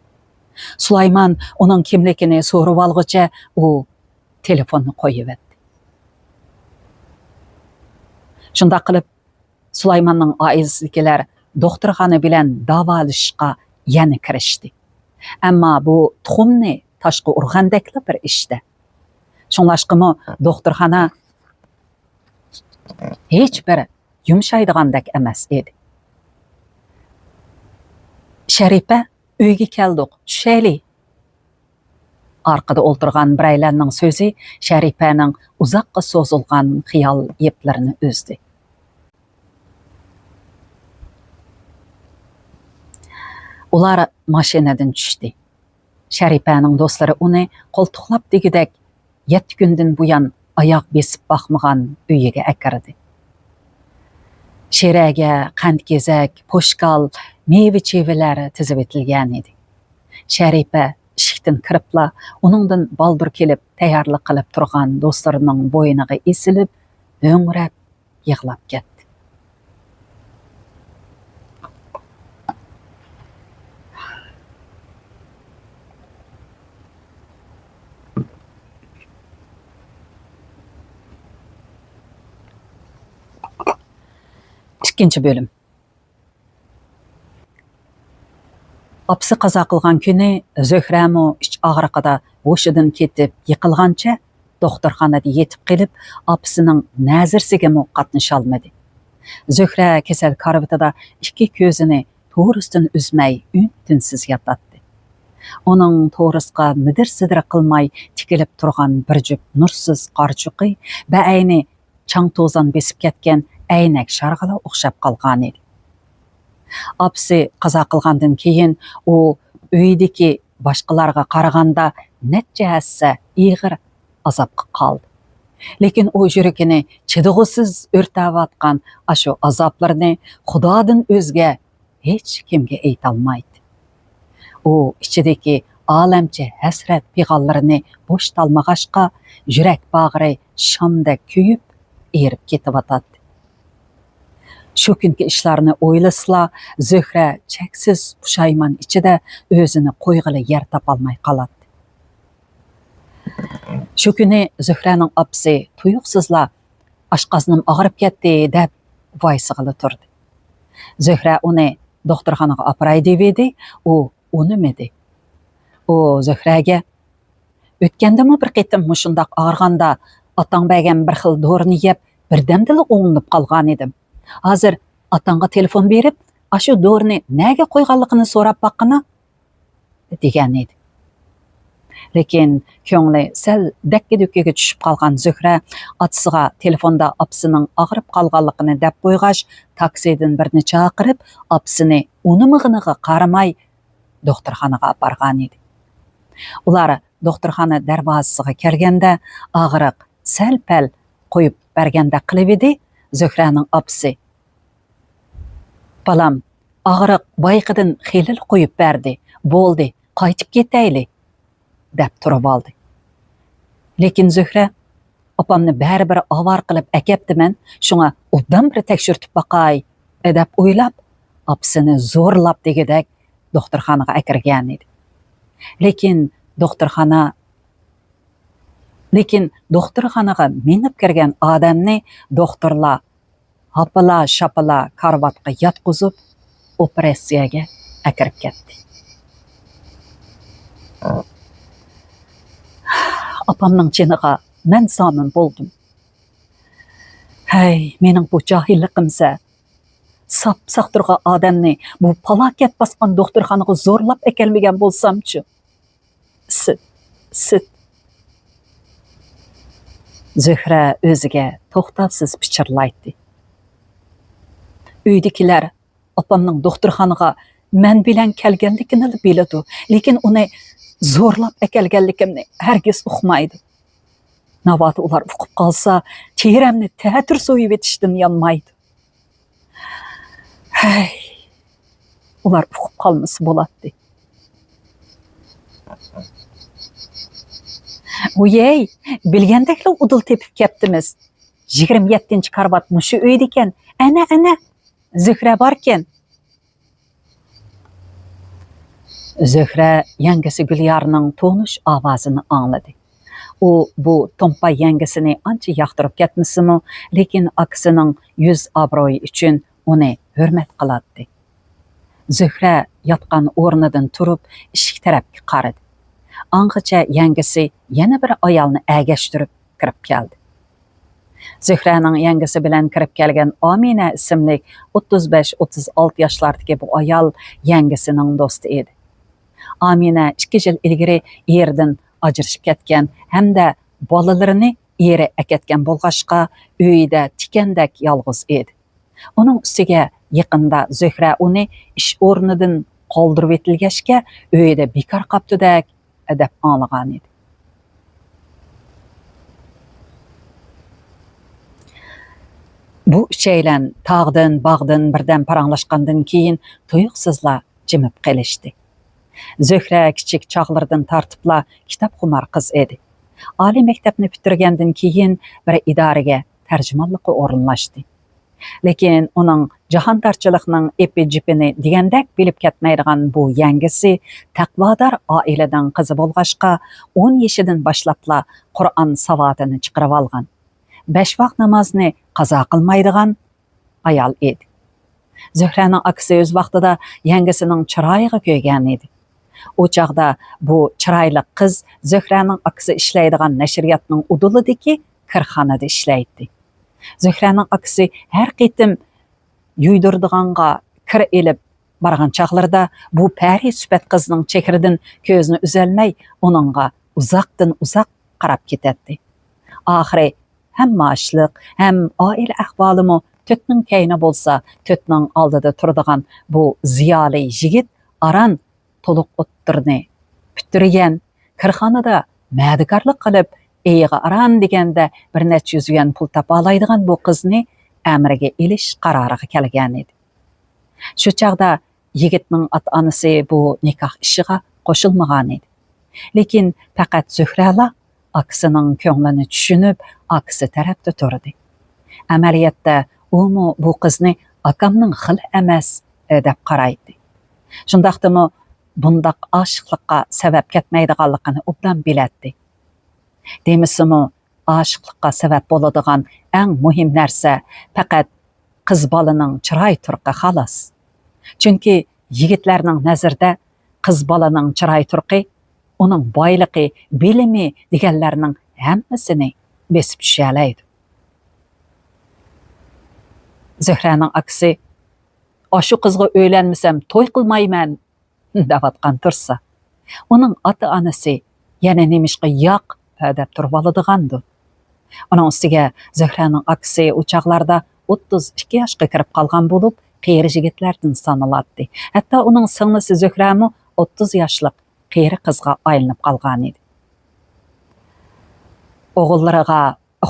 سۇلايمان ئۇنىڭ كىملىكىنى سورىۋالغۇچە ئۇ تېلېفوننى قويۇۋەتتى. شۇنداق قىلىپ، سۇلايماننىڭ ئائىلىسىدىكىلەر دوختۇرخانا بىلەن داۋالىشىشقا يەنە كىرىشتى. ئەمما بۇ تۇخۇمنى تاشقا ئۇرغاندەكلا بىر ئىشتە. شۇڭلاشقىمۇ دوختۇرخانا ھېچ بىر يۇمشايدىغاندەك ئەمەس ئىدى. «شەرىپە، ئۆيگە كەلدۇق، چۈشەيلى.» ئارقىدا ئولتۇرغان بىرەيلەننىڭ سۆزى شەرىپەنىڭ ئۇزاققا سوزۇلغان خىيال يىپلىرىنى ئۈزدى. ئۇلار ماشىنىدىن چۈشتى. شەرىپەنىڭ دوستلىرى ئۇنى قولتۇقلاپ دېگۈدەك يەتتە كۈندىن بۇيان ئاياغ بېسىپ باقمىغان ئۆيىگە ئەكىردى. شىرەگە قەنت-كېزەك، پوشكال، مېۋە-چېۋىلەر تىزىۋېتىلگەنىدى. شەرىپە ئىشىكتىن كىرىپلا، ئۇنىڭدىن بالدۇر كېلىپ تەييارلىق قىلىپ تۇرغان دوستلىرىنىڭ بوينىغا ئېسىلىپ، ھۆڭرەپ يىغلاپ كەتتى. ئىككىنچى بۆلۈم. ئاپىسى قازا قىلغان كۈنى زۆھرەمۇ ئىچ ئاغرىقىدا ھوشىدىن كېتىپ يىقىلغانچە دوختۇرخانىدا يېتىپ قېلىپ، ئاپىسىنىڭ نەزىرىسىگىمۇ قاتنىشالمىدى. زۆھرە كېسەل كارىۋىتىدا ئىككى كۆزىنى تورۇستىن ئۈزمەي ئۈن-تىنسىز ياتاتتى. ئۇنىڭ تورۇسقا مىدىر-سىدىر قىلماي تىكىلىپ تۇرغان بىر جۈپ نۇرسىز قارىچۇقى بەئەينى چاڭ-توزان بېسىپ كەتكەن ئەينەك شارغىلا ئوخشاپ قالغانىدى. ئاپىسى قازا قىلغاندىن كېيىن ئۇ ئۆيدىكى باشقىلارغا قارىغاندا نەچچە ھەسسە ئېغىر ئازابقا قالدى. لېكىن ئۇ يۈرىكىنى چىدىغۇسىز ئۆرتەۋاتقان ئاشۇ ئازابلىرىنى خۇدادىن ئۆزگە ھېچ كىمگە ئېيتالمايتتى. ئۇ ئىچىدىكى ئالەمچە ھەسرەت پىغانلىرىنى بوشىتالمىغاچقا، يۈرەك باغرى شامدەك كۆيۈپ، ئېرىپ كېتىۋاتاتتى. شۇ كۈنكى ئىشلارنى ئويلىسىلا، زۆھرە چەكسىز پۇشايمان ئىچىدە ئۆزىنى قويغىلى يەر تاپالماي قالاتتى. شۇ كۈنى زۆھرەنىڭ ئاپىسى تۇيۇقسىزلا «ئاشقازىنىم ئاغرىپ كەتتى» دەپ ۋايسىغىلى تۇردى. زۆھرە ئۇنى دوختۇرخانىغا ئاپىراي دېۋىدى، ئۇ ئۇنىمىدى. ئۇ زۆھرەگە: «ئۆتكەندىمۇ بىر قېتىم مۇشۇنداق ئاغرىغاندا ئاتاڭ بەرگەن بىر خىل دورىنى يەپ، بىردەمدىلا ئوڭلىنىپ قالغانىدىم. ھازىر ئاتاڭغا تېلېفون بېرىپ، ئاشۇ دورىنى نەگە قويغانلىقىنى سوراپ باققىنا» دېگەنىدى. لېكىن كۆڭلى سەل دەككە-دۈككىگە چۈشۈپ قالغان زۆھرە ئاتىسىغا تېلېفوندا ئاپىسىنىڭ ئاغرىپ قالغانلىقىنى دەپ قويغاچ، تاكسىدىن بىرنى چاقىرىپ، ئاپىسىنى ئۇنىمىغىنىغا قارىماي، دوختۇرخانىغا ئاپارغانىدى. ئۇلار دوختۇرخانا دەرۋازىسىغا كەلگەندە، ئاغرىق سەل-پەل قويۇپ بەرگەندەك قىلىۋىدى. زۆھرەنىڭ ئاپىسى: «بالام، ئاغرىق بايىقىدىن خېلىلا قويۇپ بەردى، بولدى، قايتىپ كېتەيلى» دەپ تۇرۇۋالدى. لېكىن زۆھرە: «ئاپامنى بەرىبىر ئاۋارە قىلىپ ئەكەپتىمەن، شۇڭا ئوبدان بىر تەكشۈرتۈپ باقاي» دەپ ئويلاپ، ئاپىسىنى زورلاپ دېگۈدەك دوختۇرخانىغا ئەكىرگەنىدى. لېكىن دوختۇرخانا، لېكىن دوختۇرخانىغا مېڭىپ كىرگەن ئادەمنى دوختۇرلار ھاپىلا-شاپىلا كارىۋاتقا ياتقۇزۇپ، ئوپېراتسىيەگە ئەكىرىپ كەتتى. ئاپامنىڭ جېنىغا مەن زامىن بولدۇم. ھەي، مېنىڭ بۇ جاھىللىقىمسە! ساپساق تۇرغان ئادەمنى بۇ پالاكەت باسقان دوختۇرخانىغا زورلاپ ئەكەلمىگەن بولسامچۇ؟ سىت، سىت. زۆھرە ئۆزىگە توختاۋسىز پىچىرلايتتى. ئۆيدىكىلەر ئاپامنىڭ دوختۇرخانىغا مەن بىلەن كەلگەنلىكىنىلا بىلىدۇ، لېكىن ئۇنى زورلاپ ئەكەلگەنلىكىمنى ھەرگىز ئۇقمايدۇ. ناۋادا ئۇلار ئۇقۇپ قالسا، تېرەمنى تەتۈر سويۇۋېتىشتىن يانمايدۇ. ھەي، ئۇلار ئۇقۇپ قالمىسا بولاتتى. ۋىيەي، بىلگەندەكلا ئۇدۇل تېپىپ كەپتىمىز. يىگىرمە يەتتىنچى كارىۋات مۇشۇ ئۆيدىكەن. ئەنە، ئەنە، زۆھرە باركەن. زۆھرە يەڭگىسى گۈليارنىڭ تونۇش ئاۋازىنى ئاڭلىدى. ئۇ بۇ تومپاي يەڭگىسىنى ئانچە ياقتۇرۇپ كەتمىسىمۇ، لېكىن ئاكىسىنىڭ يۈز ئابرۇيى ئۈچۈن ئۇنى ھۆرمەت قىلاتتى. زۆھرە ياتقان ئورنىدىن تۇرۇپ، ئىشىك تەرەپكە قارىدى. ئاڭغىچە يەڭگىسى يەنە بىر ئايالنى ئەگەشتۈرۈپ كىرىپ كەلدى. زۆھرەنىڭ يەڭگىسى بىلەن كىرىپ كەلگەن ئامىنە ئىسىملىك ئوتتۇز بەش، ئوتتۇز ئالتە ياشلاردىكى بۇ ئايال يەڭگىسىنىڭ دوستى ئىدى. ئامىنە ئىككى يىل ئىلگىرى ئېرىدىن ئاجرىشىپ كەتكەن ھەمدە بالىلىرىنى ئېرى ئەكەتكەن بولغاچقا، ئۆيىدە تىكەندەك يالغۇز ئىدى. ئۇنىڭ ئۈستىگە يېقىندا زۆھرە ئۇنى ئىش ئورنىدىن قالدۇرۇۋېتىلگەچكە، ئۆيىدە بىكار قاپتۇدەك دەپ ئاڭلىغانىدى. بۇ ئۈچەيلەن تاغدىن، باغدىن بىردەم پاراڭلاشقاندىن كېيىن، تۇيۇقسىزلا جىمىپ قېلىشتى. زۆھرە كىچىك چاغلىرىدىن تارتىپلا كىتابخۇمار قىز ئىدى. ئالىي مەكتەپنى پۈتتۈرگەندىن كېيىن، بىر ئىدارىگە تەرجىمانلىققا ئورۇنلاشتى. لېكىن ئۇنىڭ جاھاندارچىلىقنىڭ ئېپى-جىپىنى دېگەندەك بىلىپ كەتمەيدىغان بۇ يەڭگىسى تەقۋادار ئائىلىنىڭ قىزى بولغاچقا، ئون يېشىدىن باشلاپلا قۇرئان ساۋاتىنى چىقىرىۋالغان، بەش ۋاق نامازنى قازا قىلمايدىغان ئايال ئىدى. زۆھرەنىڭ ئاكىسى ئۆز ۋاقتىدا يەڭگىسىنىڭ چىرايىغا كۆيگەن ئىدى. ئۇ چاغدا بۇ چىرايلىق قىز زۆھرەنىڭ ئاكىسى ئىشلەيدىغان نەشرىياتنىڭ ئۇدۇلىدىكى كىرخانىدا ئىشلەيتتى. زۆھرەنىڭ ئاكىسى ھەر قېتىم يۇيدۇرىدىغانغا كىر ئېلىپ بارغان چاغلىرىدا، بۇ پەرى سۈپەت قىزنىڭ چېھرىدىن كۆزىنى ئۈزەلمەي، ئۇنىڭغا ئۇزاقتىن ئۇزاق قاراپ كېتەتتى. ئاخىرى ھەم مائاشلىق، ھەم ئائىلە ئەھۋالىمۇ تۆتنىڭ كەينى بولسا، تۆتنىڭ ئالدىدا تۇرىدىغان بۇ زىيالىي يىگىت ئاران تولۇق ئوتتۇرىنى پۈتتۈرگەن، كىرخانىدا مەدىكارلىق قىلىپ، ئېيىغا ئاران دېگەندە بىر نەچچە يۈز يۈەن پۇل تاپالايدىغان بۇ قىزنى ئەمرىگە ئېلىش قارارىغا كەلگەنىدى. شۇ چاغدا يىگىتنىڭ ئاتا-ئانىسى بۇ نىكاھ ئىشىغا قوشۇلمىغانىدى. لېكىن پەقەت زۆھرەلا ئاكىسىنىڭ كۆڭلىنى چۈشىنىپ، ئاكىسى تەرەپتە تۇردى. ئەمەلىيەتتە ئۇمۇ بۇ قىزنى ئاكامنىڭ خىلى ئەمەس، دەپ قارايتتى. شۇنداقتىمۇ بۇنداق ئاشىقلىققا سەۋەب كەتمەيدىغانلىقىنى ئوبدان بىلەتتى. دېمىسىمۇ، ئاشىقلىققا سەۋەب بولىدىغان ئەڭ مۇھىم نەرسە پەقەت قىز بالىنىڭ چىراي تۇرقى، خالاس. چۈنكى يىگىتلەرنىڭ نەزىرىدە قىز بالىنىڭ چىراي تۇرقى، ئۇنىڭ بايلىقى، بىلىمى دېگەنلەرنىڭ ھەممىسىنى بېسىپ چۈشەلەيدۇ. زۆھرەنىڭ ئاكىسى، «ئاشۇ قىزغا ئۆيلەنمىسەم، توي قىلمايمەن» دەۋاتقان تۇرسا، ئۇنىڭ ئاتا-ئانىسى يەنە نېمىشقا ياق دەپ تۇرۇۋالىدىغاندۇ؟ ئۇنىڭ ئۈستىگە زۆھرەنىڭ ئاكىسى ئۇ چاغلاردا ئوتتۇز ئىككى ياشقا كىرىپ قالغان بولۇپ، قېرى يىگىتلەردىن سانىلاتتى. ھەتتا ئۇنىڭ سىڭلىسى زۆھرەمۇ ئوتتۇز ياشلىق قېرى قىزغا ئايلىنىپ قالغانىدى. ئوغۇللىرىغا،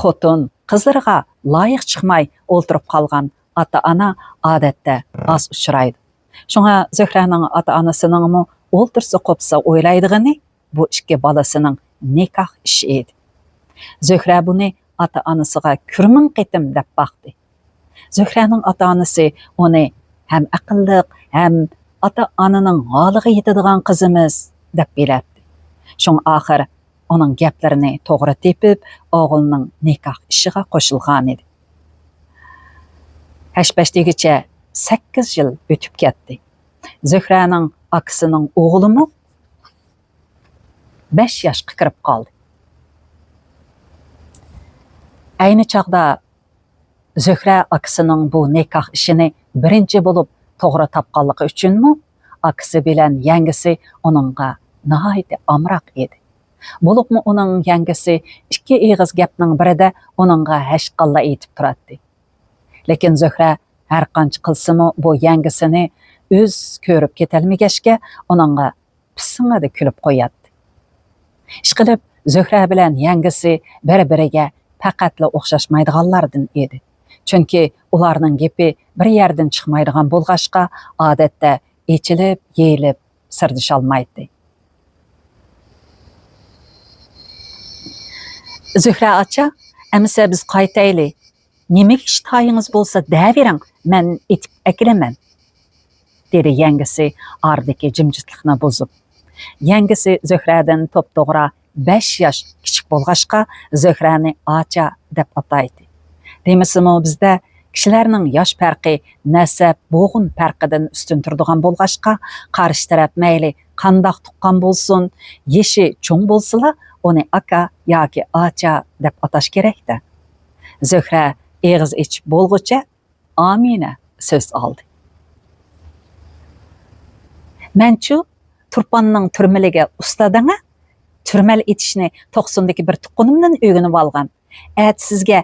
خوتۇن، قىزلىرىغا لايىق چىقماي ئولتۇرۇپ قالغان ئاتا-ئانا ئادەتتە ئاز ئۇچرايدۇ. شۇڭا زۆھرەنىڭ ئاتا-ئانىسىنىڭمۇ ئولتۇرسا قوپسا ئويلايدىغىنى بۇ ئىككى بالىسىنىڭ نىكاھ ئىشى ئىدى. زۆھرە بۇنى ئاتا-ئانىسىغا كۈرمىڭ قېتىم دەپ باقتى. زۆھرەنىڭ ئاتا-ئانىسى ئۇنى ھەم ئەقىللىق، ھەم ئاتا-ئانىنىڭ ھالىغا يېتىدىغان قىز ئەمەس دەپ بىلەتتى. شۇڭا ئاخىر ئۇنىڭ گەپلىرىنى توغرا تېپىپ، ئوغلىنىڭ نىكاھ ئىشىغا قوشۇلغانىدى. ھەش-پەش دېگۈچە سەككىز يىل ئۆتۈپ كەتتى. زۆھرەنىڭ ئاكىسىنىڭ ئوغلىمۇ بەش ياشقا كىرىپ قالدى. ئەينى چاغدا زۆھرە ئاكىسىنىڭ بۇ نىكاھ ئىشىنى بىرىنچى بولۇپ توغرا تاپقانلىقى ئۈچۈنمۇ، ئاكىسى بىلەن يەڭگىسى ئۇنىڭغا ناھايىتى ئامراق ئىدى. بولۇپمۇ ئۇنىڭ يەڭگىسى ئىككى ئېغىز گەپنىڭ بىرىدە ئۇنىڭغا ھەشقاللا ئېيتىپ تۇراتتى. لېكىن زۆھرە ھەرقانچە قىلسىمۇ، بۇ يەڭگىسىنى ئۆز كۆرۈپ كېتەلمىگەچكە، ئۇنىڭغا پىسسىڭىدە كۈلۈپ قوياتتى. ئىشقىلىپ، زۆھرە بىلەن يەڭگىسى بىر-بىرىگە پەقەتلا ئوخشاشمايدىغانلاردىن ئىدى. چۈنكى ئۇلارنىڭ گېپى بىر يەردىن چىقمايدىغان بولغاچقا، ئادەتتە ئېچىلىپ، يېيىلىپ سىردىشالمايتتى. زۆھرە ئاچا، ئەمىسە بىز قايتايلى. نېمىگە ئىشتىھايىڭىز بولسا دەۋېرىڭ، مەن ئېتىپ ئەكېلىمەن، دېدى يەڭگىسى ئارىدىكى جىمجىتلىقنى بۇزۇپ. يەڭگىسى زۆھرەدىن توپتوغرا بەش ياش كىچىك بولغاچقا، زۆھرەنى ئاچا دەپ ئاتايتتى. دېمىسىمۇ، بىزدە كىشىلەرنىڭ ياش پەرقى نەسەب، بوغۇن پەرقىدىن ئۈستۈن تۇرىدىغان بولغاچقا، قارشى تەرەپ مەيلى قانداق تۇغقان بولسۇن، يېشى چوڭ بولسىلا، ئۇنى ئاكا ياكى ئاچا دەپ ئاتاش كېرەك-دە. زۆھرە ئېغىز ئېچىپ بولغۇچە ئامىنە سۆز ئالدى. مەنچۇ تۇرپاننىڭ تۈرمىلىگە ئۇستاد ئەڭە، تۈرمەل ئېتىشنى توقسۇندىكى بىر تۇغقىنىمدىن ئۆگىنىۋالغان. ئەتە سىزگە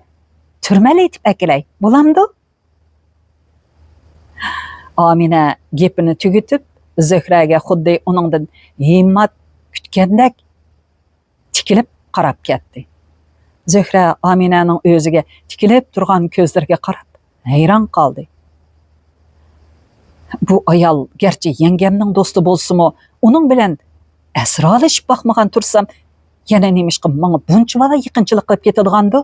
تۈرمەل ئېتىپ ئەكېلەي، بولامدۇ؟ ئامىنە گېپىنى تۈگىتىپ، زۆھرەگە خۇددى ئۇنىڭدىن ھىممەت كۈتكەندەك تىكىلىپ قاراپ كەتتى. زۆھرە ئامىنەنىڭ ئۆزىگە تىكىلىپ تۇرغان كۆزلىرىگە قاراپ ھەيران قالدى. بۇ ئايال گەرچە يەڭگەمنىڭ دوستى بولسىمۇ، ئۇنىڭ بىلەن ئەسرالىشىپ باقمىغان تۇرسام، يەنە نېمىشقا ماڭا بۇنچىۋالا يېقىنچىلىق قىلىپ كېتىدىغاندۇ؟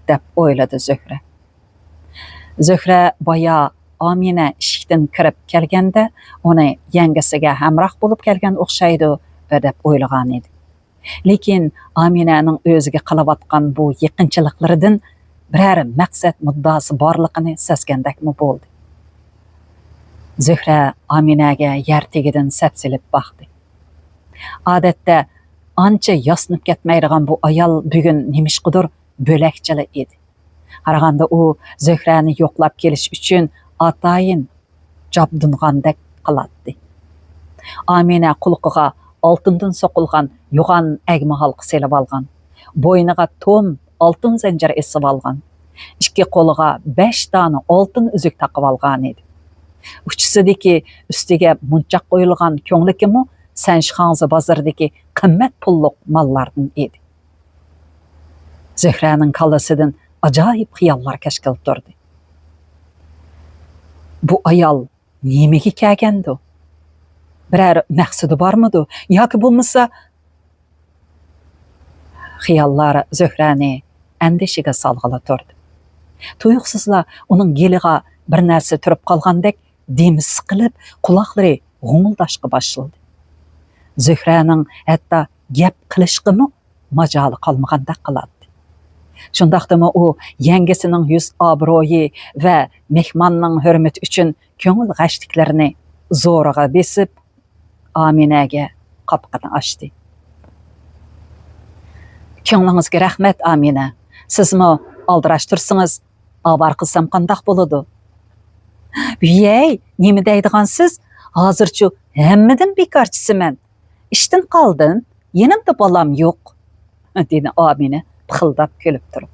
دەپ ئويلىدى زۆھرە. زۆھرە بايا ئامىنە ئىشىكتىن كىرىپ كەلگەندە، ئۇنى يەڭگىسىگە ھەمراھ بولۇپ كەلگەن ئوخشايدۇ، دەپ ئويلىغانىدى. لېكىن ئامىنەنىڭ ئۆزىگە قىلىۋاتقان بۇ يېقىنچىلىقلىرىدىن بىرەر مەقسەت مۇددىئاسى بارلىقىنى سەزگەندەكمۇ بولدى. زۆھرە ئامىنەگە يەر تېگىدىن سەپسېلىپ باقتى. ئادەتتە ئانچە ياسىنىپ كەتمەيدىغان بۇ ئايال بۈگۈن نېمىشقىدۇر بۆلەكچىلا ئىدى. قارىغاندا ئۇ زۆھرەنى يوقلاپ كېلىش ئۈچۈن ئاتايىن جابدۇنغاندەك قىلاتتى. ئامىنە قۇلىقىغا ئالتۇندىن سوقۇلغان يوغان ئەگمە ھالقا سېلىۋالغان. بوينىغا توم ئالتۇن زەنجىر ئېسىۋالغان. ئىككى قولىغا بەش دانە ئالتۇن ئۈزۈك تاقىۋالغانىدى. ئۇچىسىدىكى ئۈستىگە مونچاق ئويۇلغان كۆڭلىكىمۇ سەنشىخاڭزى بازىرىدىكى قىممەت پۇللۇق ماللاردىن ئىدى. زۆھرەنىڭ كاللىسىدىن ئاجايىپ خىياللار كەشكىلىتى تۇردى. بۇ ئايال نېمىگە كەلگەندۇ؟ بىرەر مەقسىتى بارمىدۇ؟ ياكى بولمىسا، خىياللار زۆھرەنى ئەندىشىگە سالغىلى تۇردى. تۇيۇقسىزلا ئۇنىڭ گېلىغا بىر نەرسە تۈرۈپ قالغاندەك دېمى سىقىلىپ، قۇلاقلىرى غۇڭۇلداشقا باشلىدى. زۆھرەنىڭ ھەتتا گەپ قىلىشقىمۇ ماجالى قالمىغاندەك قىلاتتى. شۇنداقتىمۇ ئۇ يەڭگىسىنىڭ يۈز ئابرۇيى ۋە مېھماننىڭ ھۆرمىتى ئۈچۈن كۆڭۈل غەشلىكلىرىنى زورىغا بېسىپ، ئامىنەگە قاپىقىنى ئاچتى. كۆڭلىڭىزگە رەھمەت، ئامىنە. سىزمۇ ئالدىراش تۇرسىڭىز، ئاۋارە قىلسام قانداق بولىدۇ؟ ۋىيەي، نېمە دەيدىغانسىز؟ ھازىرچۇ ھەممىدىن بىكارچىسىمەن. ئىشتىن قالدىم، يېنىمدا بالام يوق، دېدى ئامىنە پىخىلداپ كۈلۈپ تۇرۇپ.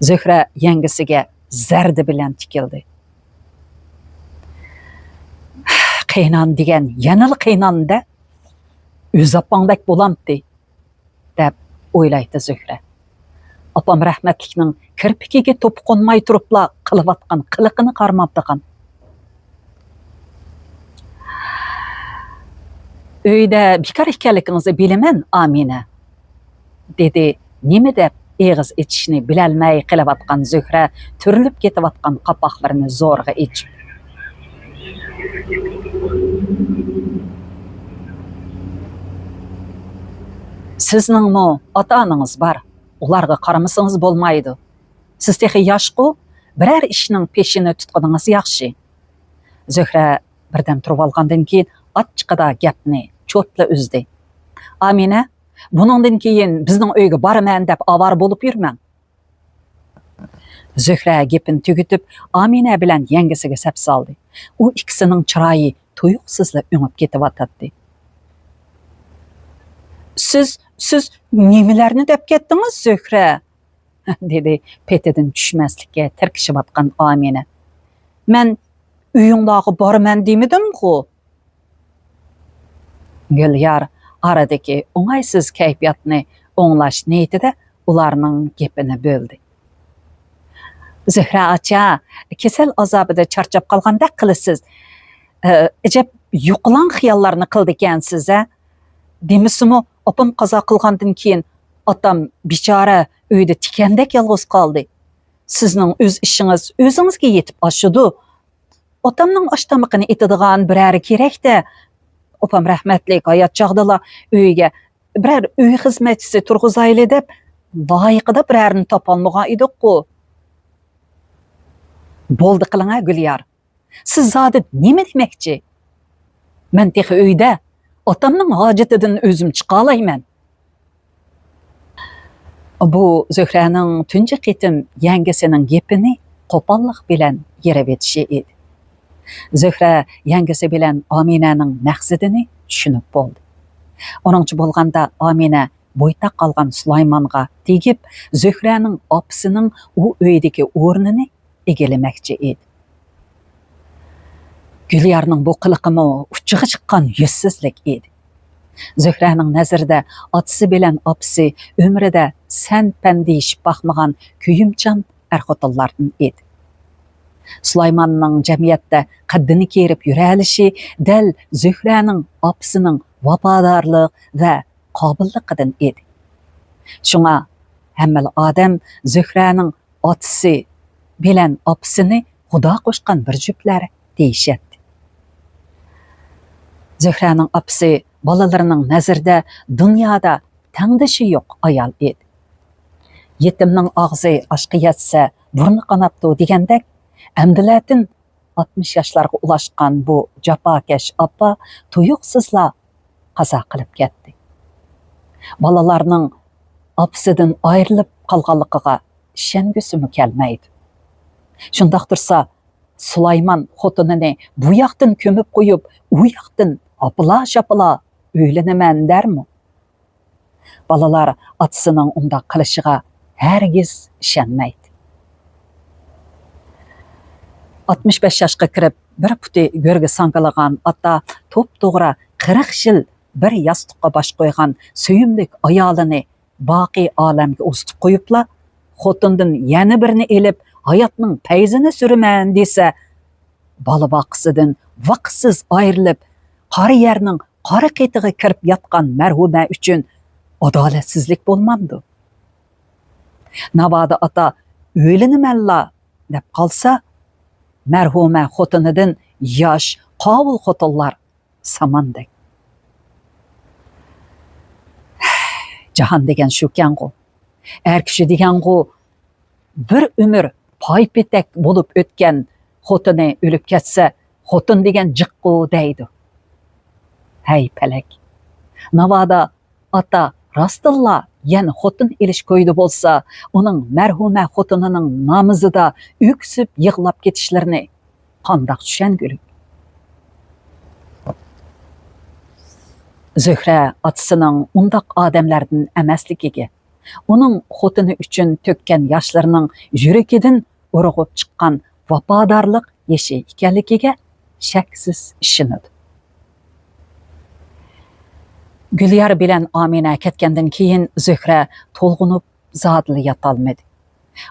زۆھرە يەڭگىسىگە زەردە بىلەن تىكىلدى. قېينان دېگەن يەنىلا قېينان-دە، ئۆز ئاپاڭدەك بولامتى؟ دەپ ئويلايتتى زۆھرە. ئاپام رەھمەتلىكنىڭ كىرپىكىگە توپا قونماي تۇرۇپلا قىلىۋاتقان قىلىقىنى قارىمامدىغان. ئۆيدە بىكار ئىكەنلىكىڭىزنى بىلىمەن، ئامىنە، دېدى نېمە دەپ ئېغىز ئېچىشنى بىلەلمەي قېلىۋاتقان زۆھرە تۈرۈلۈپ كېتىۋاتقان قاپاقلىرىنى زورىغا ئېچىپ. سىزنىڭمۇ ئاتا-ئانىڭىز بار، ئۇلارغا قارىمىسىڭىز بولمايدۇ. سىز تېخى ياشقۇ، بىرەر ئىشنىڭ پېشىنى تۇتقىنىڭىز ياخشى. زۆھرە بىردەم تۇرۇۋالغاندىن كېيىن ئاچچىقىدا گەپنى چوتلا ئۈزدى. ئامىنە، بۇنىڭدىن كېيىن بىزنىڭ ئۆيگە بارىمەن دەپ ئاۋارە بولۇپ يۈرمەڭ. زۆھرە گېپىنى تۈگىتىپ، ئامىنە بىلەن يەڭگىسىگە سەپسالدى. ئۇ ئىككىسىنىڭ چىرايى تۇيۇقسىزلا ئۆڭۈپ كېتىۋاتاتتى. سىز، سىز نېمىلەرنى دەپ كەتتىڭىز، زۆھرە؟ دېدى پېتىدىن چۈشمەسلىككە تىركىشىۋاتقان ئامىنە. مەن ئۆيۈڭلارغا بارىمەن دېمىدىمغۇ؟ گۈليار ئارىدىكى ئوڭايسىز كەيپىياتنى ئوڭلاش نىيىتىدە ئۇلارنىڭ گېپىنى بۆلدى. زۆھرە ئاچا، كېسەل ئازابىدا چارچاپ قالغاندەك قىلىسىز. ئە، ئەجەب يوقىلاڭ خىياللارنى قىلىدىكەنسىز، ھە؟ دېمىسىمۇ، ئاپام قازا قىلغاندىن كېيىن ئاتام بىچارە ئۆيدە تىكەندەك يالغۇز قالدى. سىزنىڭ ئۆز ئىشىڭىز ئۆزىڭىزگە يېتىپ ئاشىدۇ. ئاتامنىڭ ئاش-تامىقىنى ئېتىدىغان بىرەرى كېرەك-دە. ئاپام رەھمەتلىك ھايات چاغدىلا ئۆيگە بىرەر ئۆي خىزمەتچىسى تۇرغۇزايلى دەپ، لايىقىدا بىرەرىنى تاپالمىغان ئىدۇققۇ. بولدى قىلىڭە، گۈليار. سىز زادى نېمە دېمەكچى؟ مەن تېخى ئۆيدە ئاتامنىڭ ھاجىتىدىن ئۆزۈم چىقالايمەن. بۇ زۆھرەنىڭ تۇنجى قېتىم يەڭگىسىنىڭ گېپىنى قوپاللىق بىلەن يېرىۋېتىشى ئىدى. زۆھرە يەڭگىسى بىلەن ئامىنەنىڭ مەقسىتىنى چۈشىنىپ بولدى. ئۇنىڭچە بولغاندا، ئامىنە بويتاق قالغان سۇلايمانغا تېگىپ، زۆھرەنىڭ ئاپىسىنىڭ ئۇ ئۆيدىكى ئورنىنى ئىگىلىمەكچى ئىدى. گۈليارنىڭ بۇ قىلىقىمۇ ئۇچىغا چىققان يۈزسىزلىك ئىدى. زۆھرەنىڭ نەزىرىدە ئاتىسى بىلەن ئاپىسى ئۆمرىدە سەن-پەن دېيىشىپ باقمىغان كۆيۈمچان ئەر-خوتۇنلاردىن ئىدى. سۇلايماننىڭ جەمئىيەتتە قەددىنى كېرىپ يۈرەلىشى دەل زۆھرەنىڭ ئاپىسىنىڭ ۋاپادارلىق ۋە قابىللىقىدىن ئىدى. شۇڭا ھەممىلا ئادەم زۆھرەنىڭ ئاتىسى بىلەن ئاپىسىنى خۇدا قوشقان بىر جۈپلەر دېيىشەتتى. زۆھرەنىڭ ئاپىسى بالىلىرىنىڭ نەزىرىدە دۇنيادا تەڭدىشى يوق ئايال ئىدى. يېتىمنىڭ ئاغزى ئاشقا يەتسە، بۇرنى قاناپتۇ دېگەندەك، ئەمدىلەتىن ئاتمىش ياشلارغا ئۇلاشقان بۇ جاپاكەش ئاپا تۇيۇقسىزلا قازا قىلىپ كەتتى. بالىلارنىڭ ئاپىسىدىن ئايرىلىپ قالغانلىقىغا ئىشەنگۈسىمۇ كەلمەيدۇ. شۇنداق تۇرسا، سۇلايمان خوتۇنىنى بۇ ياقتىن كۆمۈپ قويۇپ، ئۇ ياقتىن ئاپىلا-شاپىلا ئۆيلىنىمەن دەرمۇ؟ بالىلار ئاتىسىنىڭ ئۇنداق قىلىشىغا ھەرگىز ئىشەنمەيدۇ. ئاتمىش بەش ياشقا كىرىپ، بىر پۇتى گۆرگە ساڭگىلىغان ئاتا توپتوغرا قىرىق يىل بىر ياستۇققا باش قويغان سۆيۈملۈك ئايالىنى باقىي ئالەمگە ئۇزىتىپ قويۇپلا، خوتۇندىن يەنە بىرنى ئېلىپ، ھاياتنىڭ پەيزىنى سۈرىمەن دېسە، بالا باققۇسىدىن ۋاقىتسىز ئايرىلىپ، قارا يەرنىڭ قارا قېتىغا كىرىپ ياتقان مەرھۇمە ئۈچۈن ئادالەتسىزلىك بولمامدۇ؟ ناۋادا ئاتا «ئۆيلىنىمەنلا» دەپ قالسا، مەرھۇمە خوتۇنىدىن ياش، قاۋۇل خوتۇنلار ساماندەك. جاھان دېگەن شۇكەنغۇ. ئەر كىشى دېگەنغۇ بىر ئۆمۈر پايپېتەك بولۇپ ئۆتكەن خوتۇنى ئۆلۈپ كەتسە، خوتۇن دېگەن جىققۇ دەيدۇ. ھەي پەلەك! ناۋادا ئاتا راستتىنلا يەنە خوتۇن ئېلىش كويىدا بولسا، ئۇنىڭ مەرھۇمە خوتۇنىنىڭ نامىزىدا ئۆكسۈپ يىغلاپ كېتىشلىرىنى قانداق چۈشەنگۈلۈك؟ زۆھرە ئاتىسىنىڭ ئۇنداق ئادەملەردىن ئەمەسلىكىگە، ئۇنىڭ خوتۇنى ئۈچۈن تۆككەن ياشلىرىنىڭ يۈرىكىدىن ئۇرغۇپ چىققان ۋاپادارلىق يېشى ئىكەنلىكىگە شەكسىز ئىشىنىدۇ. گۈليار بىلەن ئامىنە كەتكەندىن كېيىن زۆھرە تولغىنىپ زادىلا ياتالمىدى.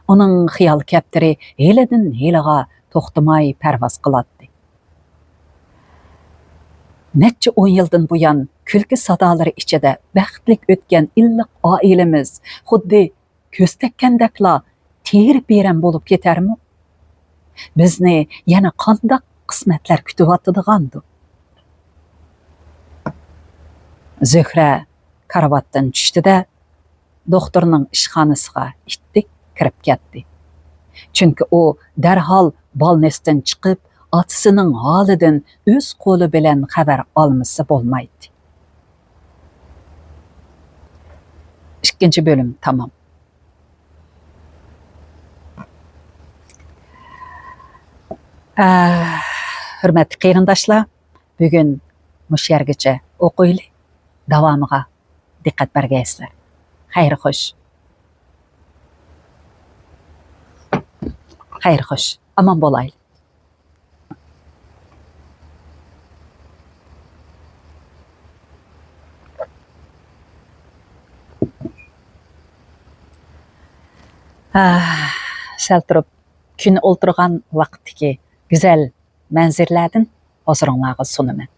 ئۇنىڭ خىيال كەپتىرى ھېلىدىن ھېلىغا توختىماي پەرۋاز قىلاتتى. نەچچە ئون يىلدىن بۇيان كۈلكە سادالىرى ئىچىدە بەختلىك ئۆتكەن ئىللىق ئائىلىمىز خۇددى كۆز تەگكەندەكلا تېرە-پېرەن بولۇپ كېتەرمۇ؟ بىزنى يەنە قانداق قىسمەتلەر كۈتۈۋاتىدىغاندۇ؟ زۆھرە كارىۋاتتىن چۈشتى-دە، دوختۇرنىڭ ئىشخانىسىغا ئىتتىك كىرىپ كەتتى. چۈنكى ئۇ دەرھال بالنىستىن چىقىپ، ئاتىسىنىڭ ھالىدىن ئۆز قولى بىلەن خەۋەر ئالمىسا بولمايتتى. ئىككىنچى بۆلۈم تامام. ئە، ھۆرمەتلىك قېرىنداشلار، بۈگۈن مۇشۇ يەرگىچە ئوقۇيلى. داۋامىغا دىققەت بەرگەيسىلەر. خەير خوش. خەير خوش. ئامان بولايلى. ئاھ، سەل تۇرۇپ، كۈن ئولتۇرغان ۋاقىتتىكى گۈزەل مەنزىرىلەردىن ھۇزۇرۇڭلارغا سۇنىمەن.